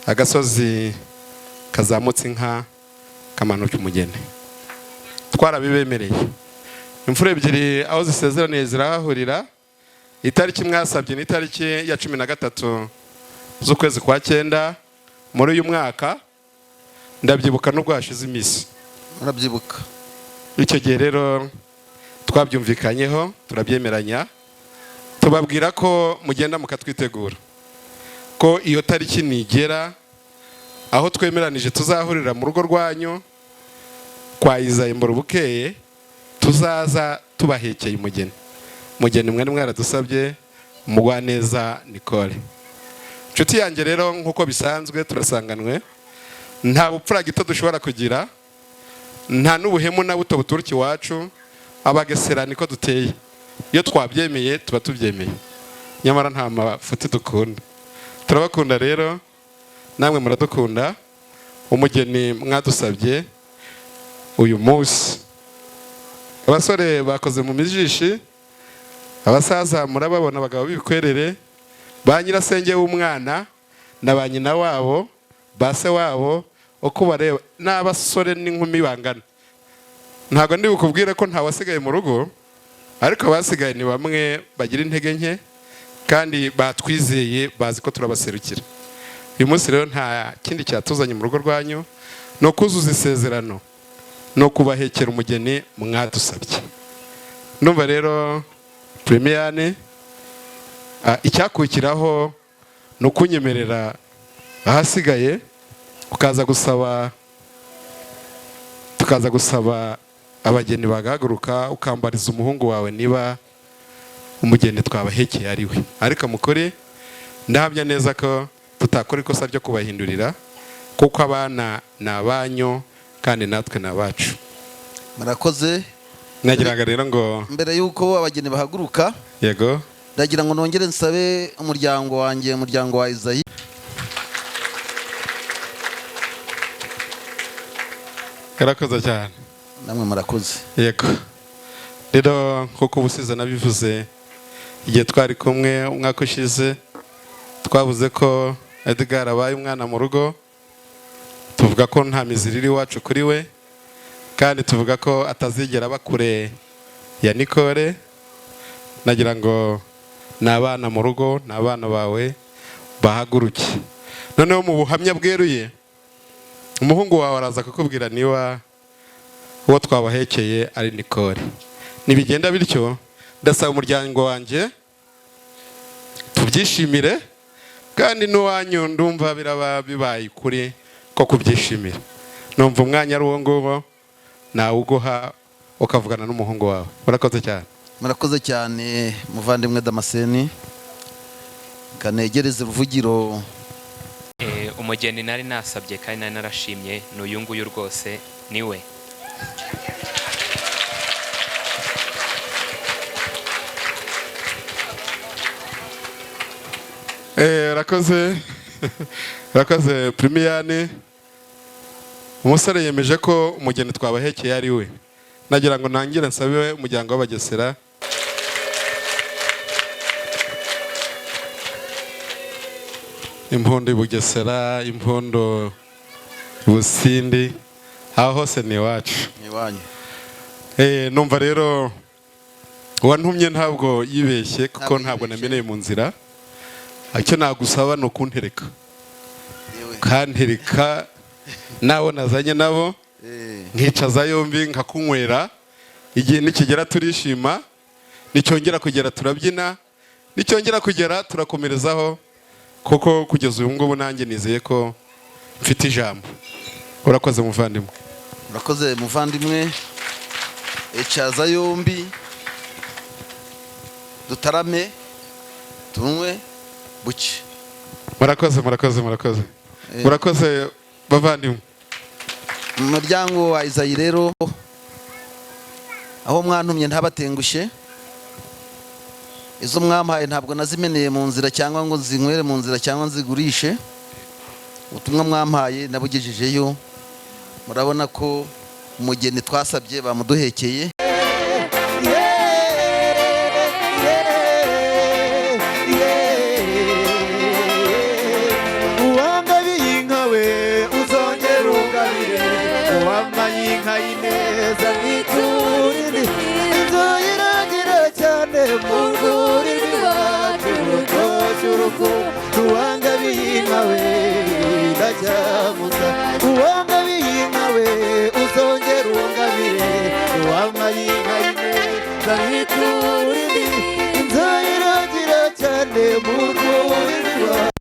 agasozi kazamutse inka kamanuka umugeni. Twarabibemereye. Imfura ebyiri aho zisezeraniye zirahahurira. Itariki mwasabye ni itariki ya 13 z'ukwezi kwa 9 muri uyu mwaka. Ndabyibuka nubwo hashize iminsi. Murabyibuka. Icyo gihe rero twabyumvikanyeho, turabyemeranya, tubabwira ko mugenda mukatwitegura, ko iyo tariki nigera aho twemeranije tuzahurira mu rugo rwanyu kwa Izayi Mborubukeye, tuzaza tubahekeye umugeni. Umugeni mwari mwaradusabye, Umugwaneza Nicole. Inshuti yanjye rero, nk'uko bisanzwe turasanganwe, nta bupfura gito dushobora kugira, nta n'ubuhemu na buto buturuka iwacu. Abagesera niko duteye, iyo twabyemeye tuba tubyemeye, nyamara nta mafuti dukunda. Turabakunda rero, namwe muradukunda. Umugeni mwadusabye uyu munsi, abasore bakoze mu mijishi, abasaza murababona, abagabo b'ibikwerere, ba nyirasenge w'umwana na ba nyina wabo, ba se wabo, uko bareba n'abasore n'inkumi bangana. Ntabwo ndi bukubwire ko nta wasigaye mu rugo, ariko abasigaye ni bamwe bagira intege nke kandi batwizeye, bazi ko turabaserukira. Uyu munsi rero nta kindi cyatuzanye mu rugo rwanyu, ni ukuzuza isezerano, ni ukubahekera umugeni mwadusabye. Ndumva rero Premiane, icyakurikiraho ni ukunyemerera ahasigaye ukaza gusaba, tukaza gusaba abageni bagahaguruka, ukambariza umuhungu wawe niba umugeni twabahekeye ari we. Ariko mukore, ndahamya neza ko tutakora ikosa ryo kubahindurira, kuko abana ni abanyu kandi natwe ni abacu. Murakoze. Nagiraga rero ngo mbere y'uko abageni bahaguruka, yego, ndagira ngo nongere nsabe umuryango wanjye, umuryango wa Izayi. Murakoze cyane. Namwe murakoze. Yego. Rero nkuko ubusize nabivuze igihe twari kumwe umwaka ushize, twavuze ko Edgar abaye umwana mu rugo, tuvuga ko nta miziriri iwacu kuri we, kandi tuvuga ko atazigera aba kure ya Nicole. Nagira ngo ni abana mu rugo, ni abana bawe, bahaguruke. Noneho mu buhamya bweruye, umuhungu wawe araza kukubwira niba uwo twabahekeye ari Nicole. Nibigenda bityo, ndasaba umuryango wanjye Tubyishimire kandi n'uwanyu ndumva biraba bibaye ukuri ko kubyishimira. Numva umwanya ari uwo nguwo, nawuguha ukavugana n'umuhungu wawe. Murakoze cyane. Murakoze cyane muvandimwe Damascene. Kanegereze ruvugiro. Umugeni nari nasabye kandi nari narashimye ni uyu nguyu rwose niwe. Rakoze rakoze Primiyani. Umusore yemeje ko umugeni twabahekeye ari we. Nagira ngo ntangire nsabe umuryango w'Abagesera. Impundu i Bugesera, impundu i Busindi, aho hose ni iwacu. Ni iwanyu. Numva rero uwantumye ntabwo yibeshye kuko ntabwo nameneye mu nzira. Icyo nagusaba ni ukuntereka. Kantereka nabo nazanye nabo, nkicaza yombi nkakunywera. Igihe nikigera turishima, nicyongera kugera turabyina, nicyongera kugera turakomerezaho, kuko kugeza uyu ngubu nanjye nizeye ko mfite ijambo. Urakoze muvandimwe. Urakoze muvandimwe. Icaza yombi dutarame tunywe buke. Murakoze, murakoze, murakoze. Murakoze bavandimwe. Mu muryango wa Izayi rero, aho mwantumye ntabatengushye, izo mwampaye ntabwo nazimeneye mu nzira cyangwa ngo zinywere mu nzira cyangwa nzigurishe. Ubutumwa mwampaye nabugejejeyo. Murabona ko umugeni twasabye bamuduhekeye. Uwangabiye inka we uzongera ungabire, uwampaye inka y'ineza mwiturire, inzu iragira cyane mu rwuri rw'iwacu rutoshye urukundo. Uwangabiye inka we ndacyamuka, uwangabiye inka we uzongera ungabire, uwampaye inka y'ineza mwiturire, inzu iragira cyane mu rwuri rw'iwacu.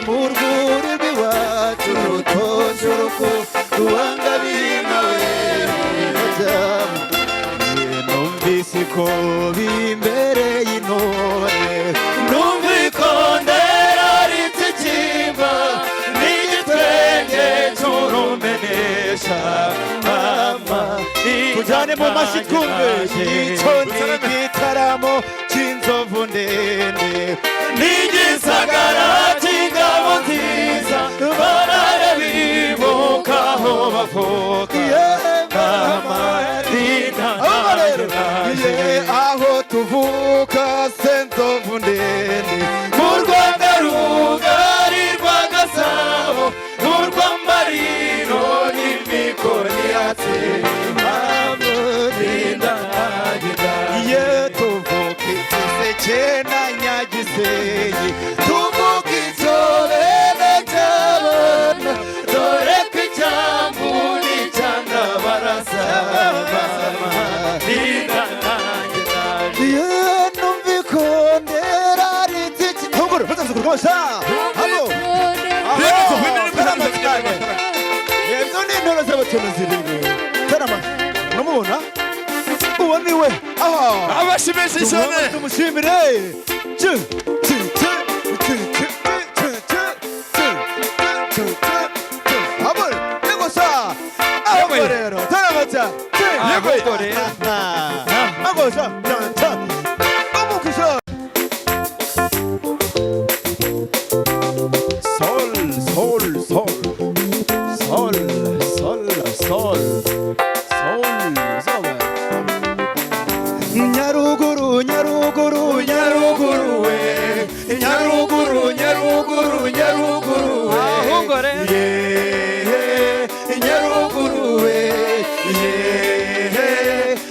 Mu rwuri rw'iwacu rutoshye urukundo, uwangabiye inka we numvise ko bimbere y'intore, numva ikondera ritsikimba n'igitwenge cy'urumenesha. Mama tujyane mu mashyi twumve icyo ni igitaramo cy'inzovu ndende n'igisagara cy'ingabo nziza, barabibuka aho bavuka. Aho tuvuka se nzovu ndende, mu Rwanda rugari rwa Gasabo, mu rw'Amarino n'imikoni yatse. Ye tuvuka igiseke na Nyagisenyi, tuvuka icyobe cy'abana, dore ko icyambu n'icyandabarasa. Numva ikondera ritiki tuguru hano ibyo ni intore z'abatoni zirindwi. Tarama uramubona uwo ni we. Abashimishe cyane. Tumushimire. Sol, sol, sol, sol, sol, sol, sol, sol.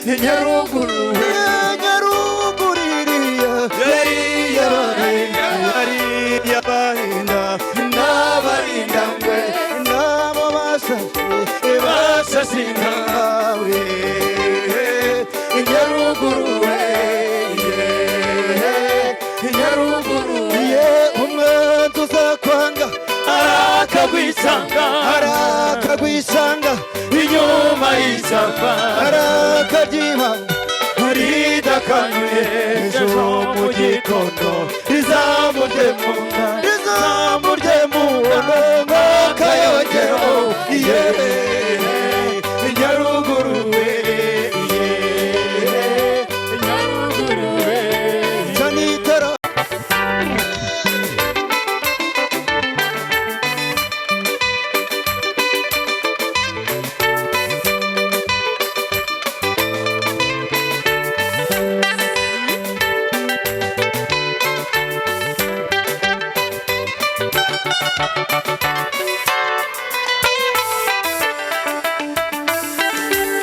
Nyaruguru Nyaruguru iriya yari yabahinda yari yabahinda n'abarinda ngwe nabo basashe basashe inkawe Nyaruguru we Nyaruguru ye umwanzi uzakwanga arakagwisanga arakagwisanga inyuma y'ishyamba arakaryibanga ridakanyuye ejo mu gitondo rizamurye mu nda rizamurye mu nda nk'akayogero ye Nyaruguru we Nyaruguru we Sanitara.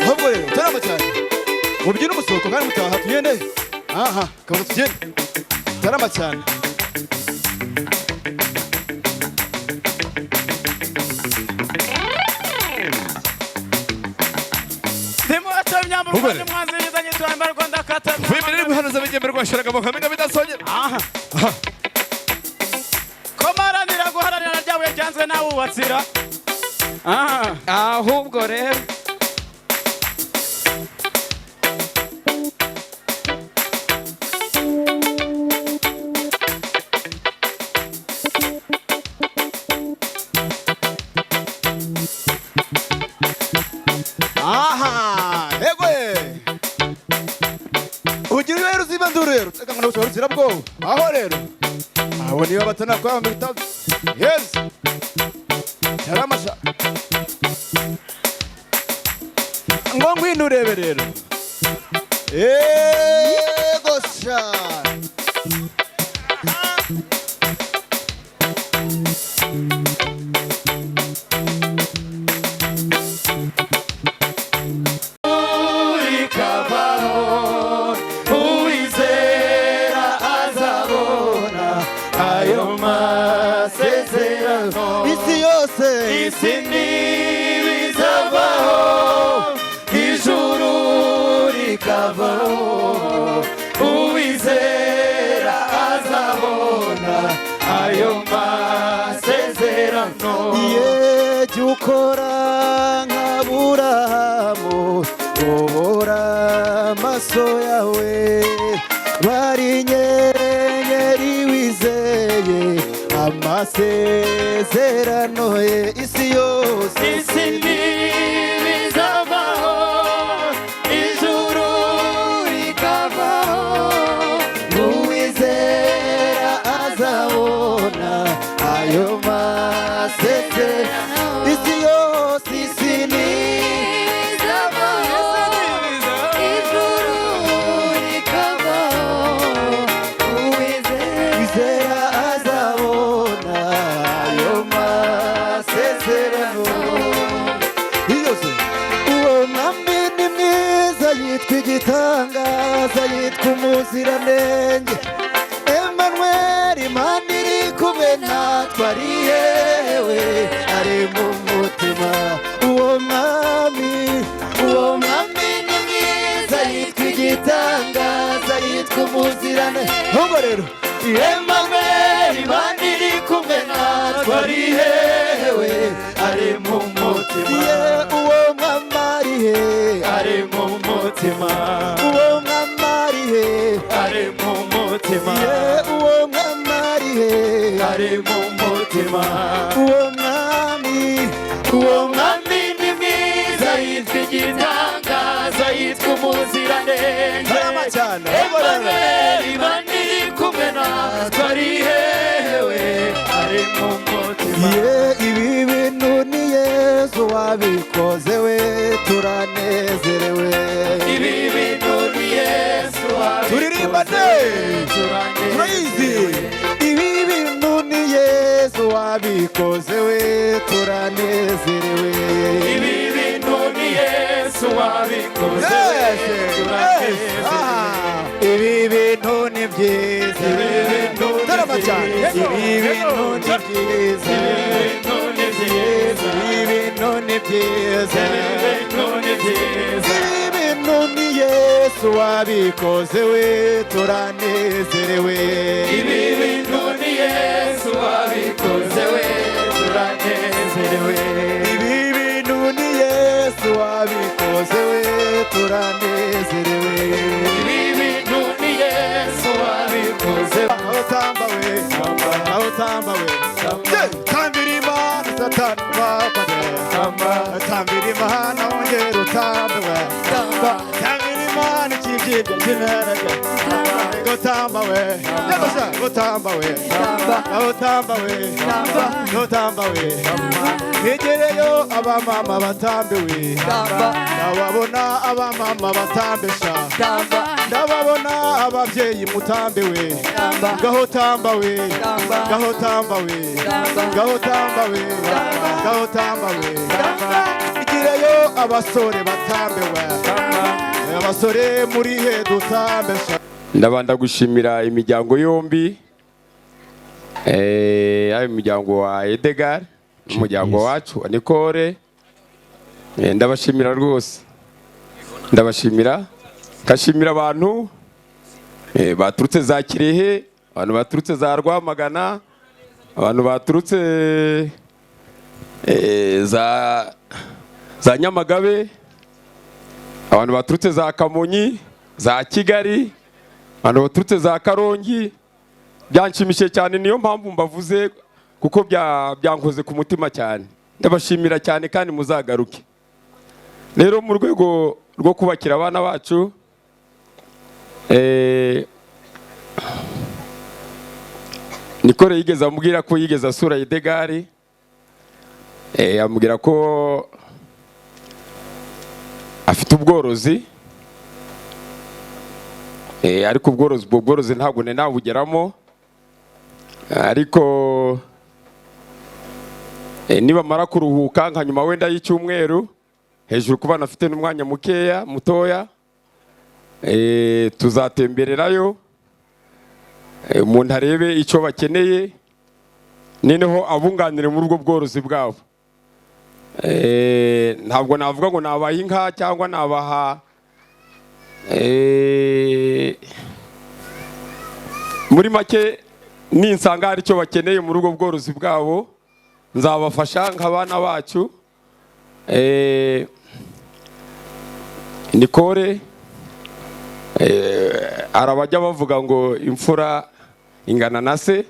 Ahubwo rero tarama cyane mubyine umusohoko kandi mutaha tugende aha kabuza tugende tarama cyane. Ubwo Wemerewe guhanuza abigembe rwashiraga mu kamenya bidasongera. Aha. Komaranira guharanira ryabuye ryanzwe n'abubatsira. Aha. Ahubwo rero Aha, egwe. Ugira rero uziba nduru rero, teka ngo nabushobora bwo. Aho rero. Abo niba batana kwa mitatu. Yes. Taramasha. Ngo ngwino urebe rero. Ego sha. Rikavaho uwizera azabona ayo masezerano Isi yose isi ntibizavaho ijuru rikavaho uwizera azabona ayo masezerano. Ye jya ukora nka Aburahamu ubura amaso yawe bari inyenyeri wizeye amasezerano ye isi yose isi ntibizavaho ijuru rikavaho uwizera azabona ayo masezerano isi yose isi ntizavaho ijuru rikavaho uwizera azabona ayo masezerano yose uwo mwami ni mwiza yitwa igitangaza yitwa umuziranenge Emmanuel Imana iri kumwe natwe ari yewe ari mu mutima uwo mwami ni mwiza yitwa igitangaza yitwa umuziranenge. Ahubwo rero Emmanuel Imana iri kumwe natwe ari hewe ari mu mutima ye uwo mwami ari he ari mu mutima uwo mwami ari he ari mu mutima ye uwo mwami ari he ari mu mutima uwo mwami uwo mwami ni mwiza yitwa igitangaza yitwa umuziranenge Tarama cyane. Emmanuel Imana iri kumwe natwe ari hewe ari mu mutima ye ibi bintu ni Yesu wabikoze we turanezerewe ibi bintu ni Yesu wabikoze Turirimbane. Turayizi. Ibi bintu ni Yesu wabikoze we turanezerewe ibi bintu ni Yesu wabikoze Yes. Ibi bintu ni byiza, tarama cyane. Ibi bintu ni byiza, ibi bintu ni byiza, ibi bintu ni Yesu wabikoze we, turanezerewe. Ibi bintu ni Yesu wabikoze we, turanezerewe. Ibi bintu ni Yesu wabikoze we, turanezerewe. Ibi bintu ni Yesu wabikoze. Aho tamba we, aho tamba we, tambira Imana satani wapate, tambira Imana wongera utambe we, tambira Imana ikibyibya kimeneke, ngo tamba we, ngo tamba we, aho tamba we, ngo tamba we, hegereyo abamama batambiwe, ndababona abamama batambesha, ndababona ababyeyi mutambiwe, ngaho tamba we, ngaho tamba we, ngaho tamba we, ngaho tamba we, igireyo abasore batambiwe, abasore muri he dutambesha. Ndabanda gushimira imiryango yombi, yaba imiryango wa Edgar, umuryango wacu wa Nicole. Ndabashimira rwose, ndabashimira, ngashimira abantu baturutse za Kirehe, abantu baturutse za Rwamagana, abantu baturutse za Nyamagabe, abantu baturutse za Kamonyi, za Kigali, abantu baturutse za Karongi. Byanshimishije cyane, niyo mpamvu mbavuze kuko byankoze ku mutima cyane. Ndabashimira cyane kandi muzagaruke. Rero mu rwego rwo kubakira abana bacu, Nicole yigeze amubwira ko yigeze asura Edegari, amubwira ko afite ubworozi, ariko ubwo bworozi ntabwo nabugeramo, ariko nibamara kuruhuka nka nyuma wenda y'icyumweru hejuru, kuba nafite n'umwanya mukeya mutoya, tuzatembererayo, umuntu arebe icyo bakeneye, noneho abunganire muri ubwo bworozi bwabo. Ntabwo navuga ngo nabaha inka cyangwa nabaha, muri make ninsanga hari icyo bakeneye muri ubwo bworozi bwabo nzabafasha nk'abana bacu. Nicole arabajya bavuga ngo imfura ingana na se,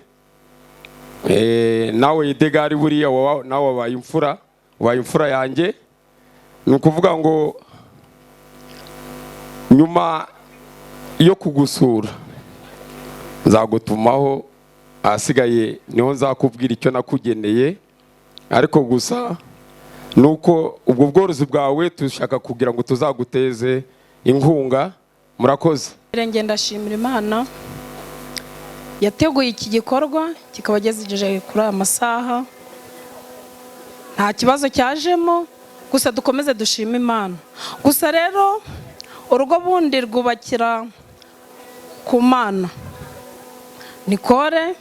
nawe Edegari buriya nawe wabaye imfura, wabaye imfura yanjye. Ni ukuvuga ngo nyuma yo kugusura nzagutumaho, ahasigaye niho nzakubwira icyo nakugeneye, ariko gusa nuko ubwo bworozi bwawe dushaka kugira ngo tuzaguteze inkunga. Murakoze. Ndashimira Imana yateguye iki gikorwa kikaba gejeje kuri aya masaha, nta kibazo cyajemo, gusa dukomeze dushima Imana. Gusa rero urugo bundi rwubakira ku Mana. Nicole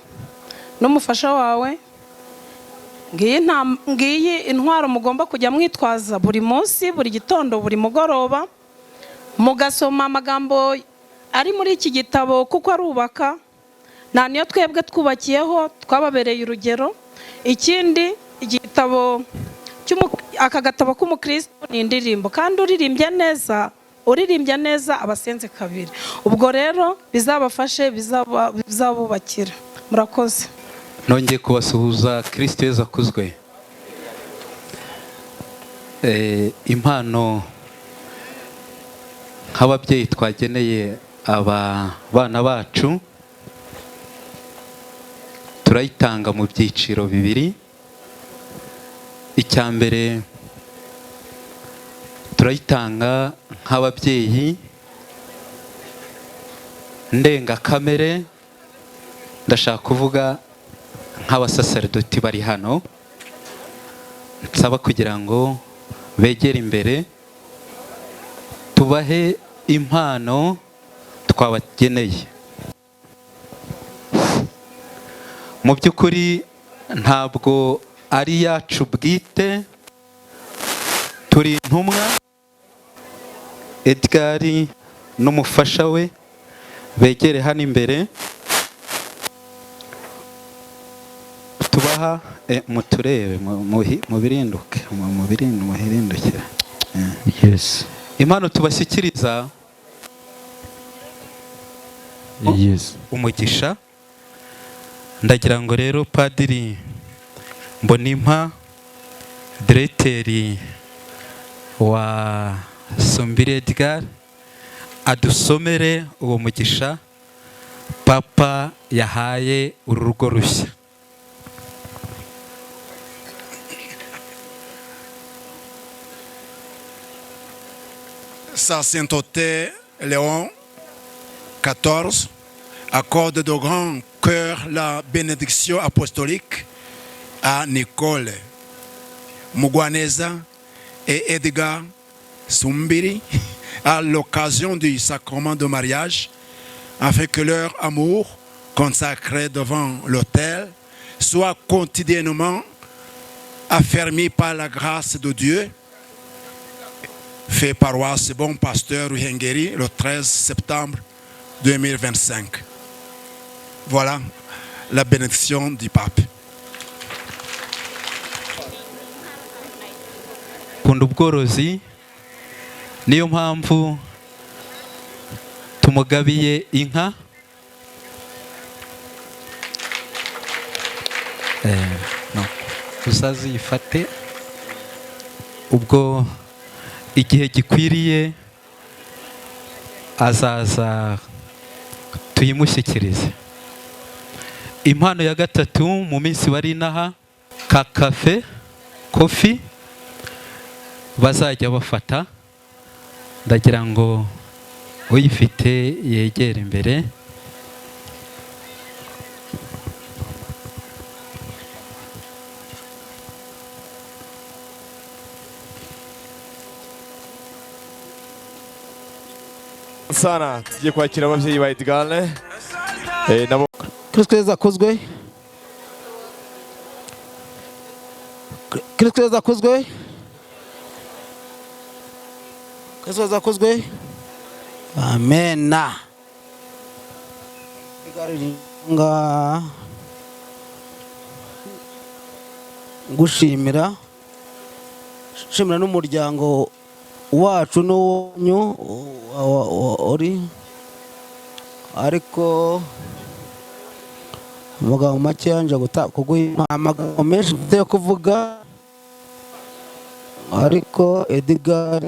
n'umufasha wawe, ngiyi intwaro mugomba kujya mwitwaza buri munsi, buri gitondo, buri mugoroba, mugasoma amagambo ari muri iki gitabo kuko arubaka. Nta niyo twebwe twubakiyeho, twababereye urugero. Ikindi igitabo aka gatabo k'umukristo ni indirimbo, kandi uririmbye neza abasenze kabiri. Ubwo rero bizabafashe, bizabubakira. Murakoze. Nongeye kubasuhuza, Kristo Yesu akuzwe. Impano nk'ababyeyi twageneye aba bana bacu turayitanga mu byiciro bibiri. Icya mbere turayitanga nk'ababyeyi ndengakamere, ndashaka kuvuga nk'abasaserdoti bari hano, nsaba kugira ngo begere imbere tubahe Impano twabageneye mu by'ukuri ntabwo ari yacu bwite, turi intumwa. Edgar n'umufasha we begere hano imbere, tubaha muturebe mubirinduke muhirindukire. Yes. Impano tubashyikiriza Yes. umugisha. Ndagira ngo rero Padiri Mbonimpa, diregiteri wa Sumbiri Edgar, adusomere uwo mugisha Papa yahaye uru rugo rushya. Sa Sainteté Léon XIV accorde de grand cœur la bénédiction apostolique à Nicole Mugwaneza et Edgar Sumbiri à l'occasion du sacrement de mariage, afin que leur amour consacré devant l'autel soit quotidiennement affermi par la grâce de Dieu. Fait paroisse Bon Pasteur Ruhengeri le 13 septembre 2025. Voilà la bénédiction du pape. Kunda ubworozi, niyo mpamvu tumugabiye inka. No, uzaziyifate ubwo igihe gikwiriye azaza tuyimushyikirize. Impano ya gatatu, mu minsi wari inaha, ka kafe kofi bazajya bafata, ndagira ngo uyifite yegere imbere. Sana tugiye kwakira ababyeyi ba Edgar nabo. Kristo Yezu akuzwe. Kristo Yezu akuzwe. Kristo Yezu akuzwe. Amena. Nga gushimira shimira n'umuryango wacu n'uwanyu uri, ariko amagambo make yanje kuguha amagambo menshi mfite yo kuvuga, ariko Edgar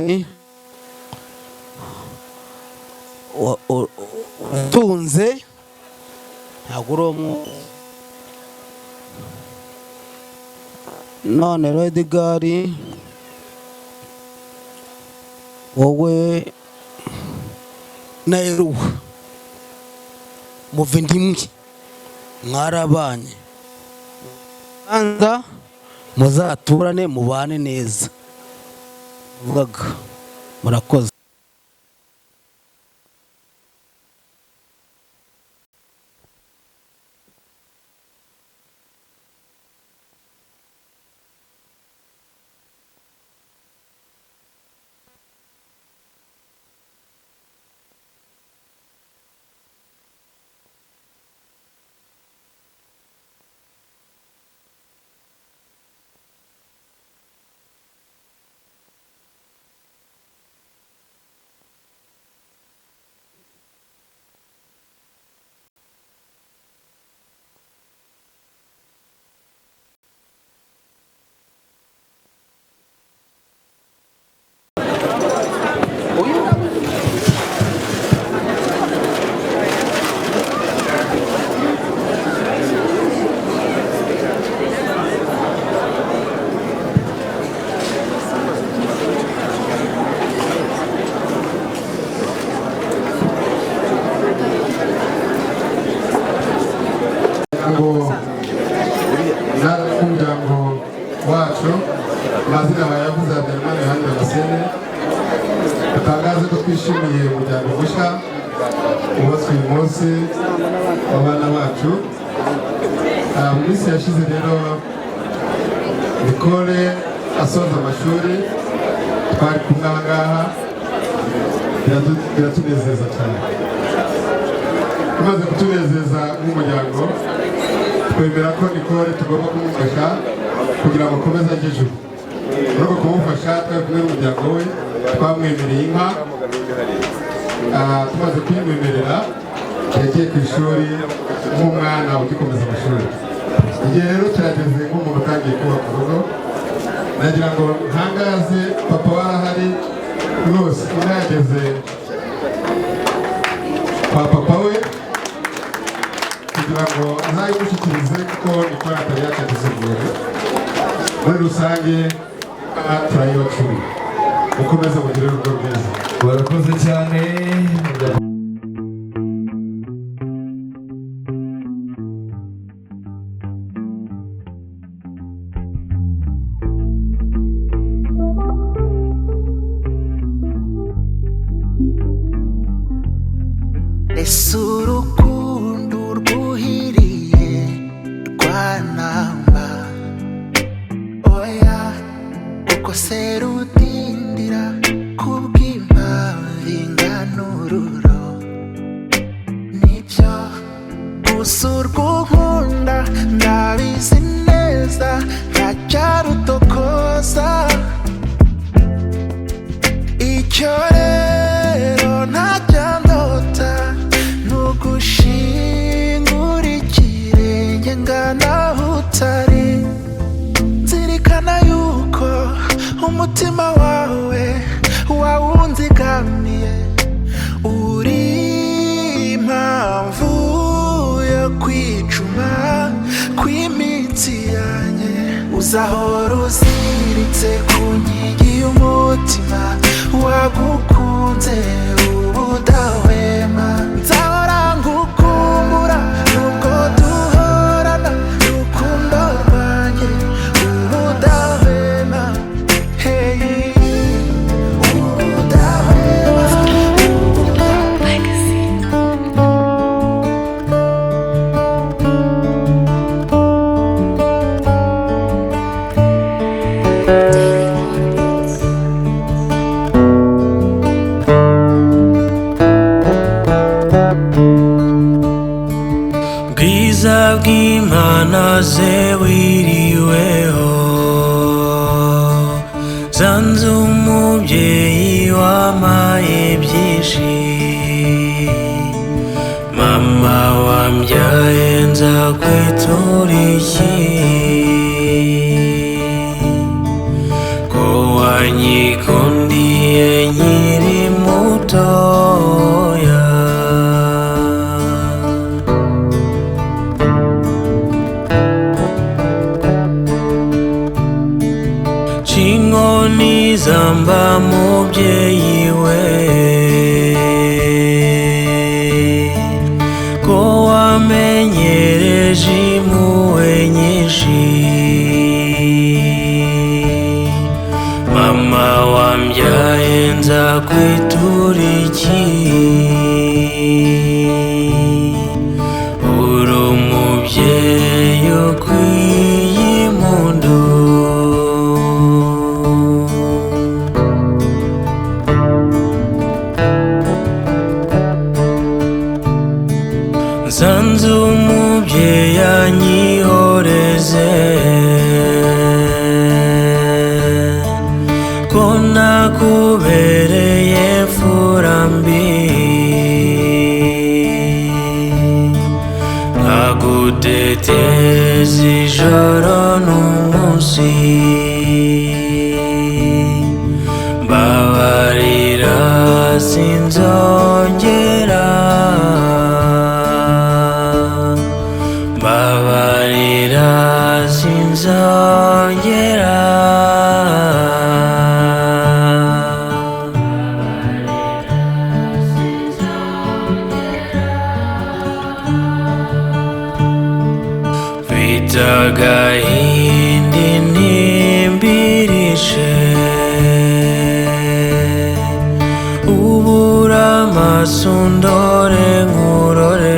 utunze ntabwo uri umwe. None rero Edgar, wowe na Eruwa muva indimwe, mwarabanye, banza muzaturane mubane neza. Vugaga murakoze. Twabonye umuryango mushya wubatswe uyu munsi w'abana bacu. Mu minsi yashize rero Nicole asoza amashuri twari kumwe aha ngaha, biratunezeza cyane. Tumaze kutunezeza nk'umuryango, twemera ko Nicole tugomba kumufasha kugira ngo akomeze ajye ejuru. Muri uko kumufasha twari kumwe n'umuryango we, twamwemereye inka. Tumaze kuyimwemerera yagiye ku ishuri nk'umwana ugikomeza amashuri. Igihe rero kirageze nk'umuntu utangiye kubaka urugo, nagira ngo ntangaze papa warahari rwose, inka yageze kwa papa we kugira ngo azayimushyikirize, kuko Nicole atari yakagize ubuntu. Muri rusange turayibacura, mukomeze mugire urugo rwiza. Barakoze cyane. Ese urukundo rwuhiriye rwanamba, oya, kuko se rudindira kubw'impamvu ingana ururo. Nibyo gusa urw'unkunda ndabizi neza, ntacyarutokoza. Icyo rero ntajya ndota nugushingura ikirenge ngana aho utari, nzirikana yuko umutima wawe wawunzigamiye, uri impamvu yo kwicuma kw'iminsi yanjye. Uzahora uziritse ku nkingi y'umutima wagukunze ubudahwema. Nzahora ngukumbura nubwo duhorana urukundo rwanjye ubudahwema. Hey, ubudahwema. Bwiza bw'Imana ze wiriweho, zanze umubyeyi wampaye byinshi, mama wambyaye nzakwitura iki, ko wanyikundiye nkiri mutoya. Chinkoni zamba mubyeyi we, ko wamenyereje impuhwe nyinshi, mama wambyaye nzakwitura iki, uri umubyeyi ukwiye impundu. Nsanze umubyeyi anyihoreze, ko nakubereye mfura mbi, nkaguteteza ijoro n'umunsi, mbabarira sinzongera, mbabarira sinzongera. Mfite agahinda intimbirishe, ubura amaso undore nkurore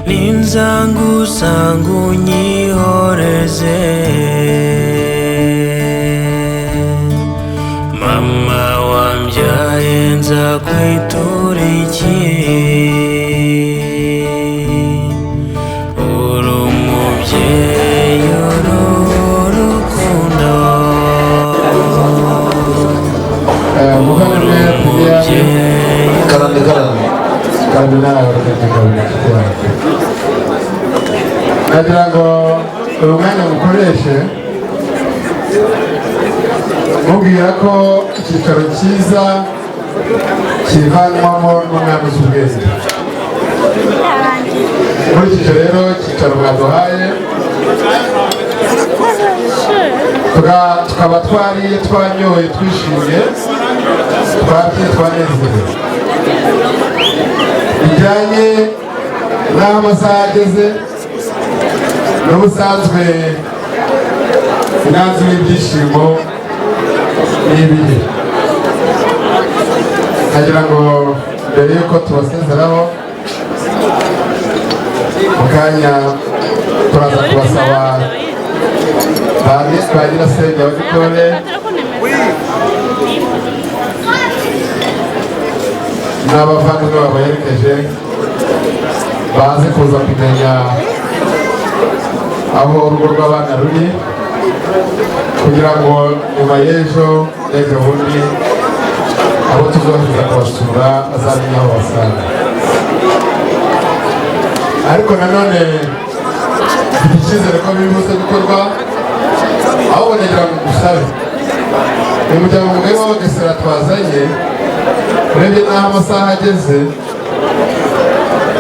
Ninzangusanga unyihoreze Mama wambyaye nzakwitura iki Uri umubyeyi uri urukundo Muvandimwe Piliani Karame karame karame nawe uragenda inshuti yanjye nagira ngo uyu mwanya mukoreshe mubwira ko icyicaro cyiza kivanwamo n'umwami uzi ubwenge. Nkurikije rero icyicaro mwaduhaye tukaba twariye twanyoye twishimye twabyiye twanezerewe bijyanye n'aho amasaha ageze. N'ubusanzwe inanzi w'ibyishimo n'ibihe nkagira ngo mbere y'uko tubasezeraho mu kanya turaza kubasaba ba nyirasenge abagitore n'abavandimwe babaherekeje baze kuza kumenya aho urugo rw'abana ruri kugira ngo nyuma y'ejo n'ejo bundi abo tuzohereza kubasura bazamenye aho basanga. Ariko nanone mfite icyizere ko biri buze gukorwa ahubwo nagira ngo ngusabe uyu muryango mugari w'Abagesera twazanye urebye n'aho amasaha ageze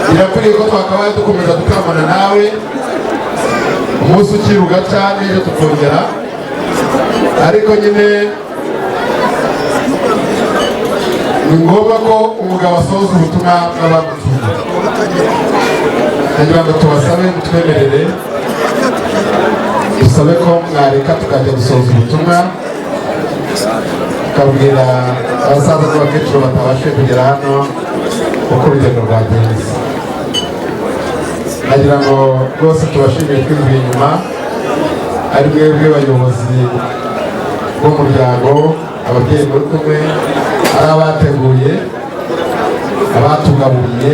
birakwiriye ko twakabaye dukomeza gutaramana nawe umunsi ukiri ugaca n'ejo tukongera. Ariko nyine ni ngombwa ko umugabo asohoza ubutumwa bw'abamutumye. Ndagira ngo tubasabe mutwemerere dusabe ko mwareka tukajya gusohoza ubutumwa tukabwira abasaza n'abakecuru batabashije kugera hano uko urugendo rwagenze. Nagira ngo rwose tubashimire twivuye inyuma ari mwebwe bayobozi b'umuryango, ababyeyi muri kumwe, ari abateguye, abatugaburiye,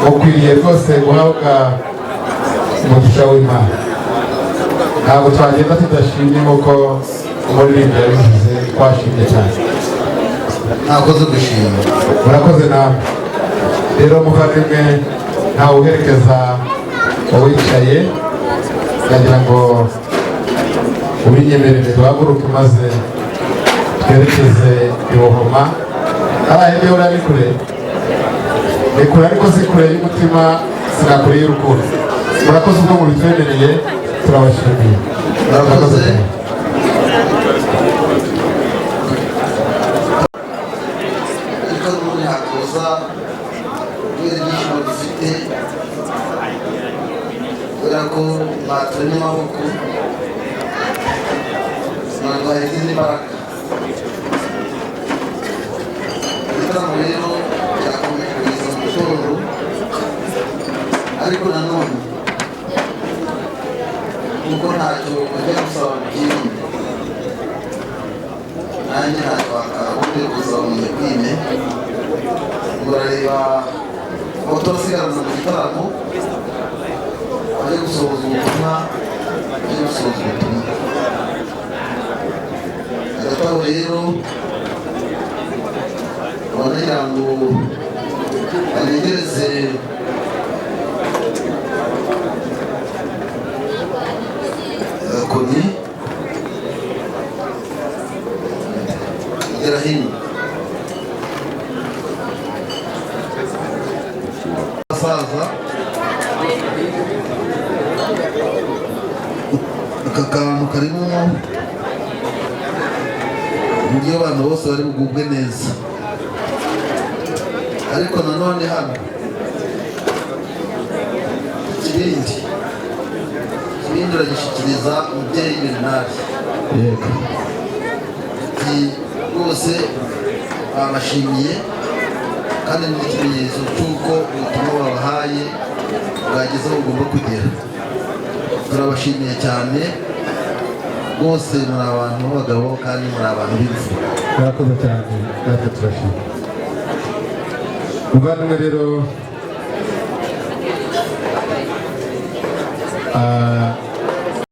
mukwiriye rwose guhabwa umugisha w'Imana. Ntabwo twagenda tudashimye nk'uko umuririmbyi yabivuze, twashimye cyane. Mwakoze gushima. Murakoze namwe. Rero muvandimwe ntawe uherekeza uwicaye, ndagira ngo ubinyemerere duhaguruke maze twerekeze i Buhoma. Hariya hirya buriya ni kure, ni kure ariko si kure y'umutima, sinakure y'urukundo. Murakoze ubwo mubitwemereye, turabashimiye. Murakoze. Ariko n'ubundi ntakuza kubera ibyishimo dufite kubera ko mwaturemye amaboko mwaduhaye izindi mbaraga. Igitaramo rero cyakomeje kugeza mu gitondo, ariko nanone kuko ntacyo ujya gusaba mu byimwe nanjye ntacyo wakagombye gusaba mu nyakwime. Urareba aho turasigarana mu gitaramo bajya gusohoza ubutumwa, bajya gusohoza ubutumwa. Hagati aho rero banagira ngo banegereze koni igera hino. Abasaza aka kantu karimo uburyo abantu bose bari bugubwe neza. Ariko nanone hano ikibindi uragishyikiriza umubyeyi Bernard. Yego. Ati Rwose babashimiye, kandi ni ikimenyetso cy'uko ubutumwa babahaye bwageze aho bugomba kugera. Turabashimiye cyane rwose, muri abantu b'abagabo kandi muri abantu b'imfura. Murakoze cyane, natwe turashima. Muvandimwe rero,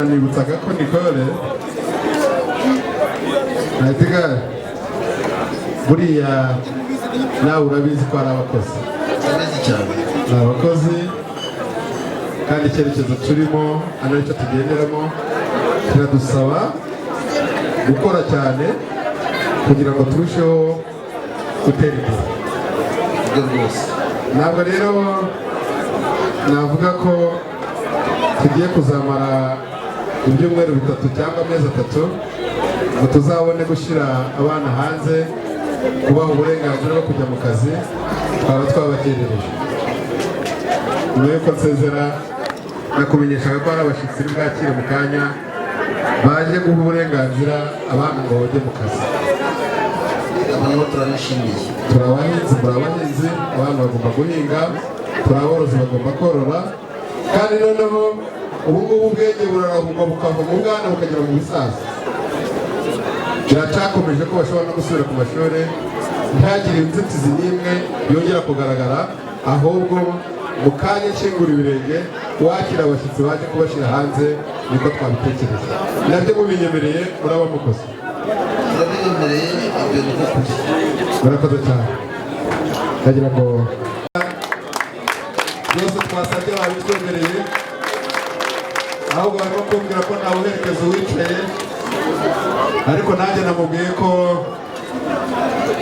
nibutsaga ko Nicole Nahitiga buriya nawe urabizi ko ari abakozi. Urabizi cyane. Ni abakozi, kandi icyerekezo turimo ari nacyo tugenderamo kiradusaba gukora cyane kugira ngo turusheho gutera imbere. Rwose ntabwo rero navuga ko tugiye kuzamara ibyumweru 3 cyangwa amezi 3 ngo tuzabone gushyira abana hanze, kubaha uburenganzira bwo kujya mu kazi, twaba twabakerereje. Nyuma y'uko nsezera, nakumenyeshaga ko hari abashyitsi bwakire mu kanya baje guha uburenganzira abana ngo bajye mu kazi. Abo nabo turabishimiye. Turi abahinzi, muri abahinzi, abana bagomba guhinga, turi aborozi bagomba korora, kandi noneho ubu ngubu ubwenge burarahugwa bukava mu bwana bukagera mu bisaza. Biracyakomeje ko bashobora no gusubira ku mashuri, ntihagire inzitizi n'imwe yongera kugaragara, ahubwo mu kanya nshingura ibirenge wakira abashyitsi baje kubashyira hanze, niko twabitekereza. Nabyo mubinyemereye muraba mukoze. Turabibemereye, ibyo niko kuri. Murakoze cyane. Ndagira ngo byose twasabye babitwemereye, ahubwo barimo kumbwira ko ntawe uherekeza uwicaye, ariko nanjye namubwiye ko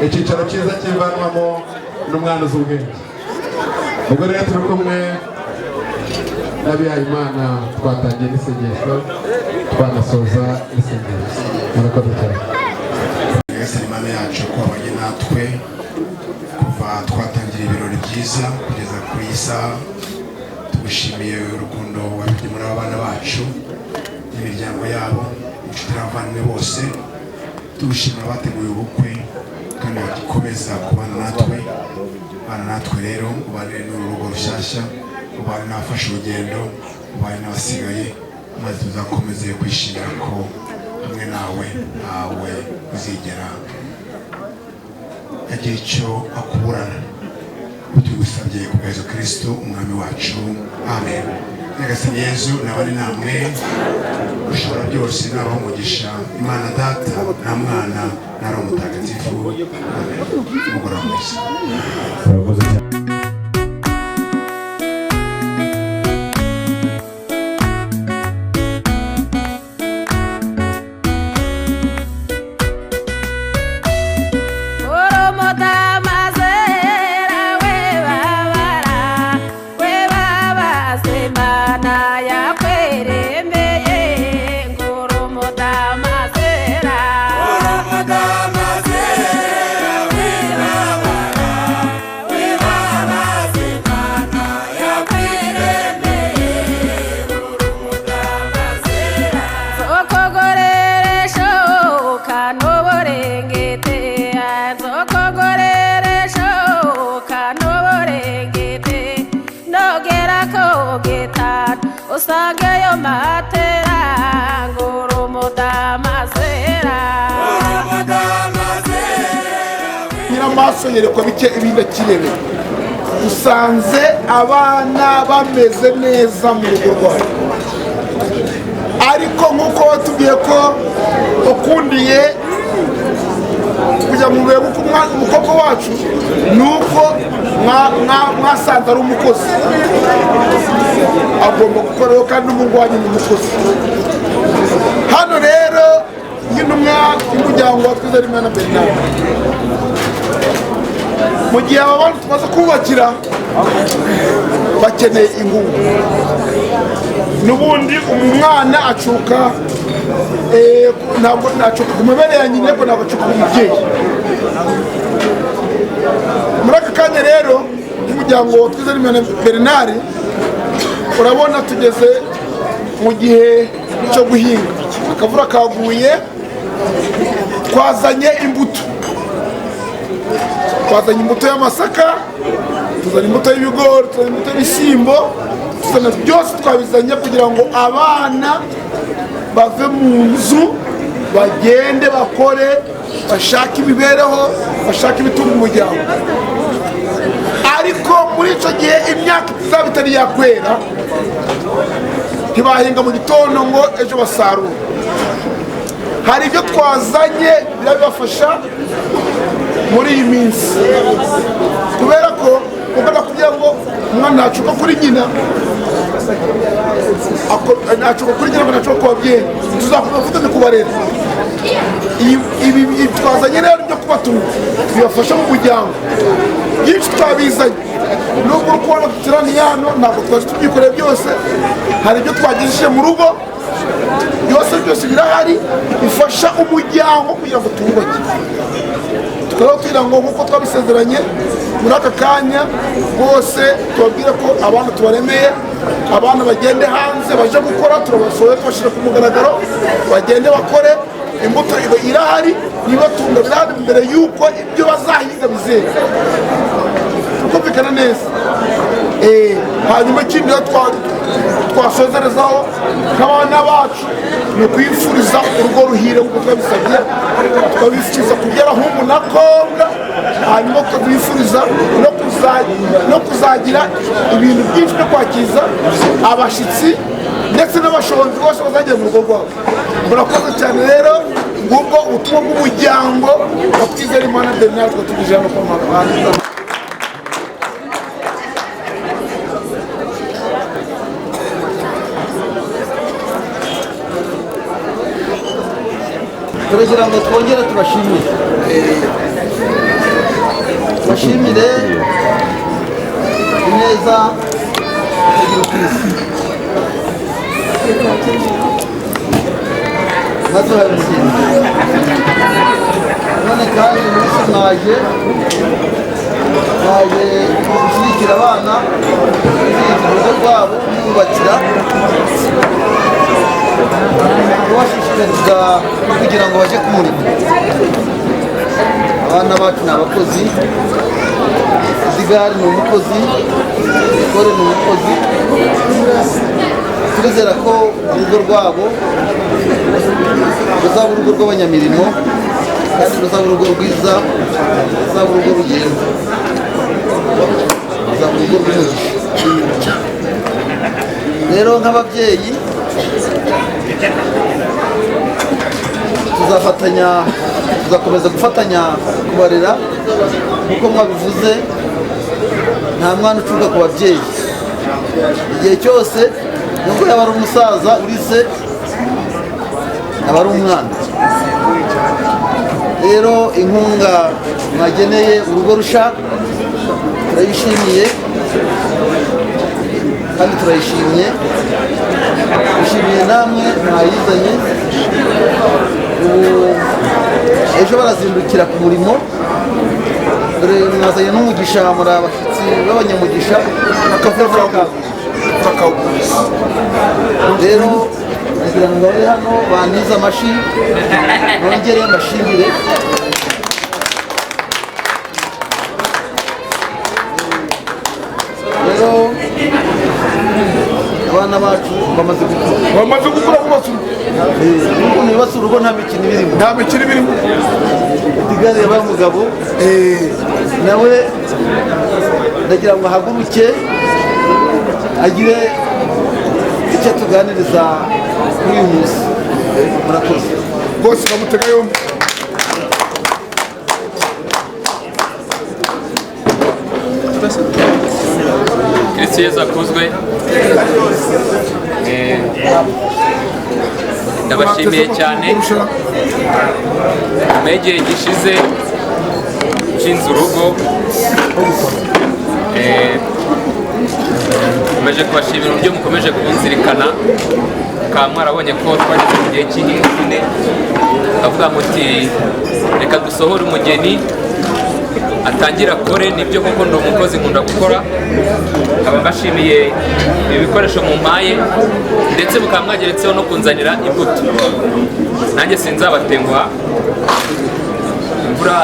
icyicaro cyiza kivanwamo n'umwana uzi ubwenge. Ubwo rero turi kumwe n'abihayimana, twatangiye n'isengesho, twanasoza n'isengesho. Murakoze cyane. Nyagasani Imana yacu, ko wabanye natwe kuva twatangira ibirori byiza kugeza kuri iyi saha, tugushimiye urukundo wabibye muri aba bana bacu n'imiryango yabo, inshuti n'abavandimwe bose. Tugushimira abateguye ubukwe kandi bagikomeza kubana natwe. Bana natwe rero, ubane n'uru rugo rushyashya, ubane n'abafashe urugendo, ubane n'abasigaye, maze tuzakomeze kwishimira ko hamwe nawe ntawe uzigera agira icyo akuburana. Tugusabye ku bwa Yezu Kristo umwami wacu, amen. Nyagasani Yezu nabane namwe, ushobora byose nabaha umugisha, Imana Data na Mwana na Roho Mutagatifu, amen. Umugoroba mwiza. Murakoze cyane. Usangeyo matera ngurumudamazera. Nyiramaso yerekwa bike ibindi akirebe. Usanze abana bameze neza mu rugo rwawe, ariko nk'uko watubwiye ko ukundiye kujya mu bihe umukobwa wacu, nuko mwasanze ari umukozi agomba gukoraho, kandi n'umuhungu wanyu ni umukozi. Hano rero nk'intumwa y'umuryango wa Twizerimana Bernard, mu gihe aba bantu tumaze kubakira bakeneye inkunga, n'ubundi umwana acuka ntabwo acuka ku mabere ya nyina, ariko ntabwo acuka ku mubyeyi. Muri aka kanya rero nk'umuryango wa Twizerimana Bernard, urabona tugeze mu gihe cyo guhinga, akavura kaguye, twazanye imbuto. Twazanye imbuto y'amasaka, tuzana imbuto y'ibigori, tuzana imbuto y'ibishyimbo, tuzana byose, twabizanye kugira ngo abana bave mu nzu, bagende bakore, bashake imibereho, bashake ibitunga umuryango. Ariko muri icyo gihe imyaka izaba itari yakwera, ntibahinga mu gitondo ngo ejo basarure. Hari ibyo twazanye birabibafasha muri iyi minsi, kubera ko ugomba kugira ngo umwana ntacuka kuri nyina, ntacuka kuri nyina ngo ntacuka ku babyeyi, tuzakomeza gufatanya kubarera. Ibi twazanye rero byo kubatunga bibafasha mu muryango, byinshi twabizanye. Nubwo uri kubona duteraniye hano, ntabwo twaje tubyikoreye byose, hari ibyo twagejeje mu rugo, byose byose birahari bifasha umuryango kugira ngo tuwubake. Tukaba tugira ngo nk'uko twabisezeranye muri aka kanya rwose tubabwire ko abana tubaremeye, abana bagende hanze baje gukora, turabasohoye tubashyira ku mugaragaro, bagende bakore. Imbuto irahari, nibatunga birahari mbere y'uko ibyo bazahinga bizera. Tukumvikana neza. Hanyuma ikindi rero twasozerezaho nk'abana bacu ni ukwifuriza urugo ruhire nk'uko twabisabye, tukabifuriza kugera hungu na kobwa, hanyuma tukabifuriza no kuzagira ibintu byinshi byo kwakiza abashyitsi ndetse n'abashonji bose bazagera mu rugo rwabo. Murakoze cyane rero, ngubwo ubutumwa bw'umuryango wa Twizerimana Bernard twatugije hano kwa muganga. Turagira ngo twongere tubashimire, tubashimire ineza itagira uko isa mwaduhaye umugeni. None kandi umunsi mwaje gushyigikira abana, gushyigikira urugo rwabo, kububakira, kubashishikariza kugira ngo bajye ku murimo. Abana bacu ni abakozi, Zigari ni umukozi, Kore ni umukozi. Turizera ko urugo rwabo ruzaba urugo rw'abanyamirimo, kandi ruzaba urugo rwiza, ruzaba urugo rugenda, ruzaba urugo rw'umugisha. Rero nk'ababyeyi tuzafatanya, tuzakomeza gufatanya kubarera nk'uko mwabivuze. Nta mwana ucuka ku babyeyi igihe cyose, nubwo yaba ari umusaza uri se, aba ari umwana. Rero inkunga mwageneye urugo rusha turayishimiye kandi turayishimye, dushimiye namwe mwayizanye. Ubu ejo barazindukira ku murimo, dore mwazanye n'umugisha, muri abashyitsi b'abanyamugisha. Rero kugira ngo babe hano bantize amashyi, nongere mbashimire. Rero abana bacu bamaze gukura, bamaze gukura bubatse urugo. Ukuntu yubatse urugo nta mikino ibirimo, nta mikino ibirimo. Igare yabaye umugabo nawe, ndagira ngo ahaguruke agire icyo atuganiriza kuri uyu munsi. Murakoze rwose, bamutega yombi. Kristo Yesu akuzwe. Ndabashimiye cyane. Nyuma y'igihe gishize nshinze urugo, nkomeje kubashimira uburyo mukomeje kunzirikana, mukaba mwarabonye ko twageze mu gihe cy'ihinga, avuga muti reka dusohore umugeni atangira akore. Nibyo koko ndi umukozi, nkunda gukora. Nkaba mbashimiye ibi bikoresho mumpaye, ndetse mukaba mwageretseho no kunzanira imbuto. Nanjye sinzabatenguha, imvura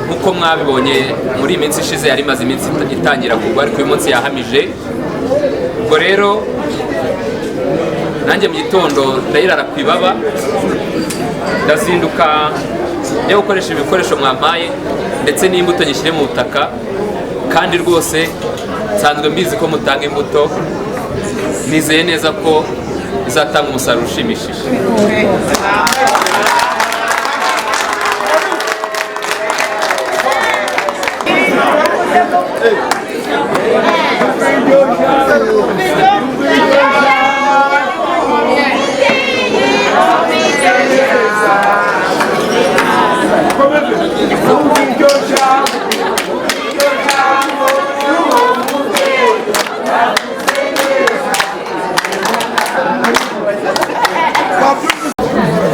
Nk'uko mwabibonye muri iyi minsi ishize, yari imaze iminsi itangira kugwa, ariko uyu munsi yahamije. Ubwo rero nanjye mu gitondo ndayirara ku ibaba, ndazinduka njya gukoresha ibikoresho mwampaye ndetse n'imbuto nyishyire mu butaka, kandi rwose nsanzwe mbizi ko mutanga imbuto, nizeye neza ko izatanga umusaruro ushimishije.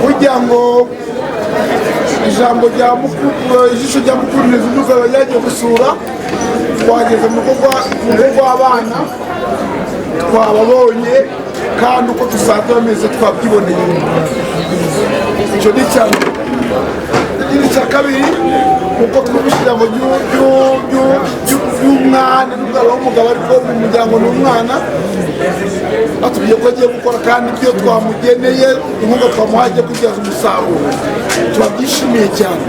Kugira ngo ijambo rya mukuru, ijisho rya mukuru ntizinduka yagiye gusura, twageze mu rugo rw'abana, twababonye kandi uko dusanzwe bameze twabyiboneye. Icyo ni icya mbere. Ikindi cya kabiri, kuko twumvise ijambo ry'umwana n'umugabo w'umugabo, ariko mu muryango ni umwana, atubwiye ko agiye gukora kandi ibyo twamugeneye, inkunga twamuhaye agiye kubyaza umusaruro, turabyishimiye cyane.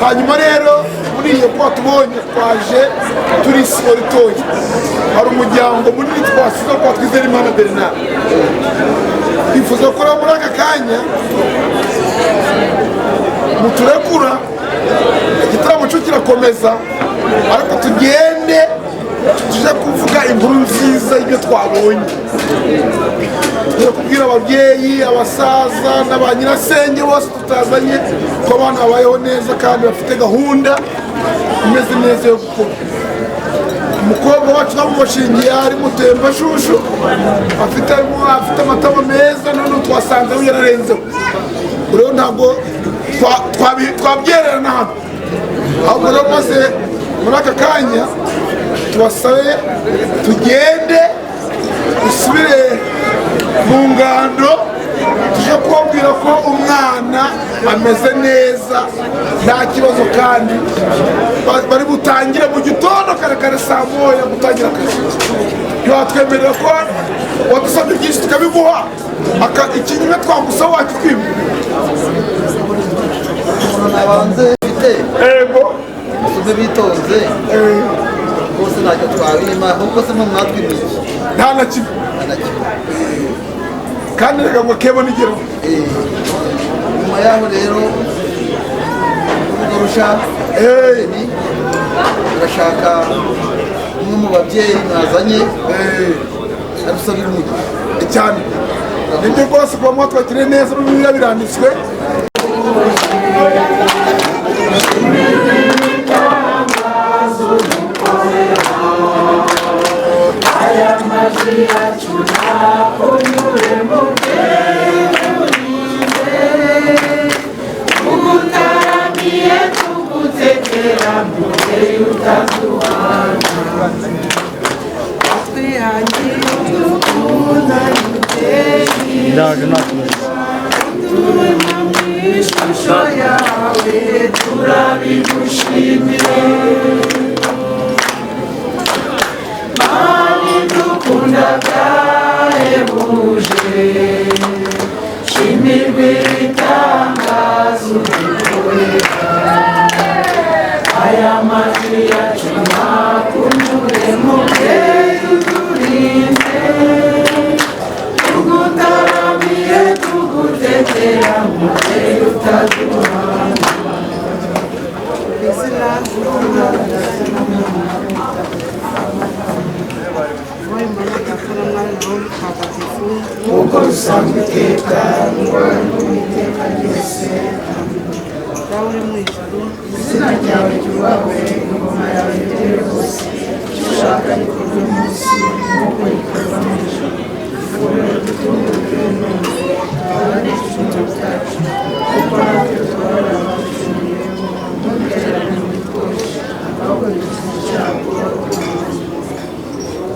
Hanyuma rero muri iyo kuba tubonye twaje turi isibo ritoya, hari umuryango munini twasize kwa Twizerimana Bernard. Twifuza ko rero muri aka kanya muturekura, igitaramo cyo kirakomeza, ariko tugende tuje kuvuga inkuru nziza y'ibyo twabonye, tujye kubwira ababyeyi, abasaza na ba nyirasenge bose tutazanye ko abana babayeho neza kandi bafite gahunda imeze neza yo gukora. Umukobwa wacu twamumushingiye ari mutembashushu, afite amatama meza, none twasanze yararenzeho. Rero ntabwo twabyererana hano, ahubwo rero maze muri aka kanya tubasabe tugende dusubire mu ngando, tuje kubabwira ko umwana ameze neza nta kibazo, kandi bari butangire mu gitondo kare kare saa moya gutangira akazi. Ntiwatwemerera ko wadusabye byinshi tukabiguha, ikinyuma twagusaba wakitwima. Nabanze mfite musume bitonze rwose, ntacyo twabima ahubwo se mwe mwatwimiye nta na kimwe, kandi reka ngo kebo nigero. Nyuma yaho rero urugo rusha turashaka umwe mu babyeyi mwazanye arusabira umugisha cyane. Nibyo rwose kuba mwatwakiriye neza, n'ibira biranditswe. Ishusho yawe turabigushimiye, Mani dukunda byahebuje, shimirwa ibitangazo udukorera, aya majwi yacu nakunyure mu byeyi uturinde, tugutaramiye tugutetera mu byeyi utaduhana. Nk'uko bisanzwe iteka n'uwiteka ryose, Dawe uri mu ijuru, izina ryawe ryubahwe, ingoma yawe yegere hose, icyo ushaka gikorwe munsi nk'uko gikorwa mu ijuru. Ifunguro ridutungurwe none, tubabarire ibicumuro byacu kuko natwe tubabarira abaducumuye, ntudutererane mu bitwoshye, ahubwo dukize icyago.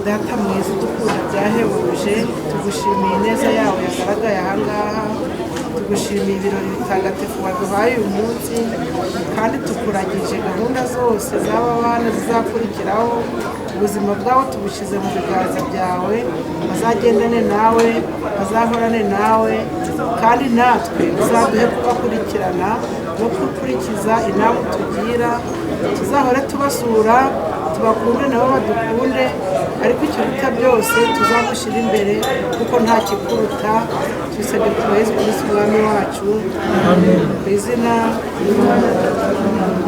Data mwiza udukunda byahebuje, tugushimiye ineza yawe yagaragaye ahangaha, tugushimiye ibirori bitagatifu waduhaye uyu munsi, Kandi tukuragije gahunda zose z'aba bana zizakurikiraho. Ubuzima bwabo tubushyize mu biganza byawe, bazagendane nawe, bazahorane nawe, kandi natwe uzaduhe kubakurikirana no gukurikiza inama utugira. Tuzahore tubasura, tubakunde nabo badukunde, ariko ikiruta byose tuzagushyira imbere kuko nta kikuruta. Tubisabye ku Yesu Kristo Umwami wacu, ku izina ry'Imana Data n'Umwana.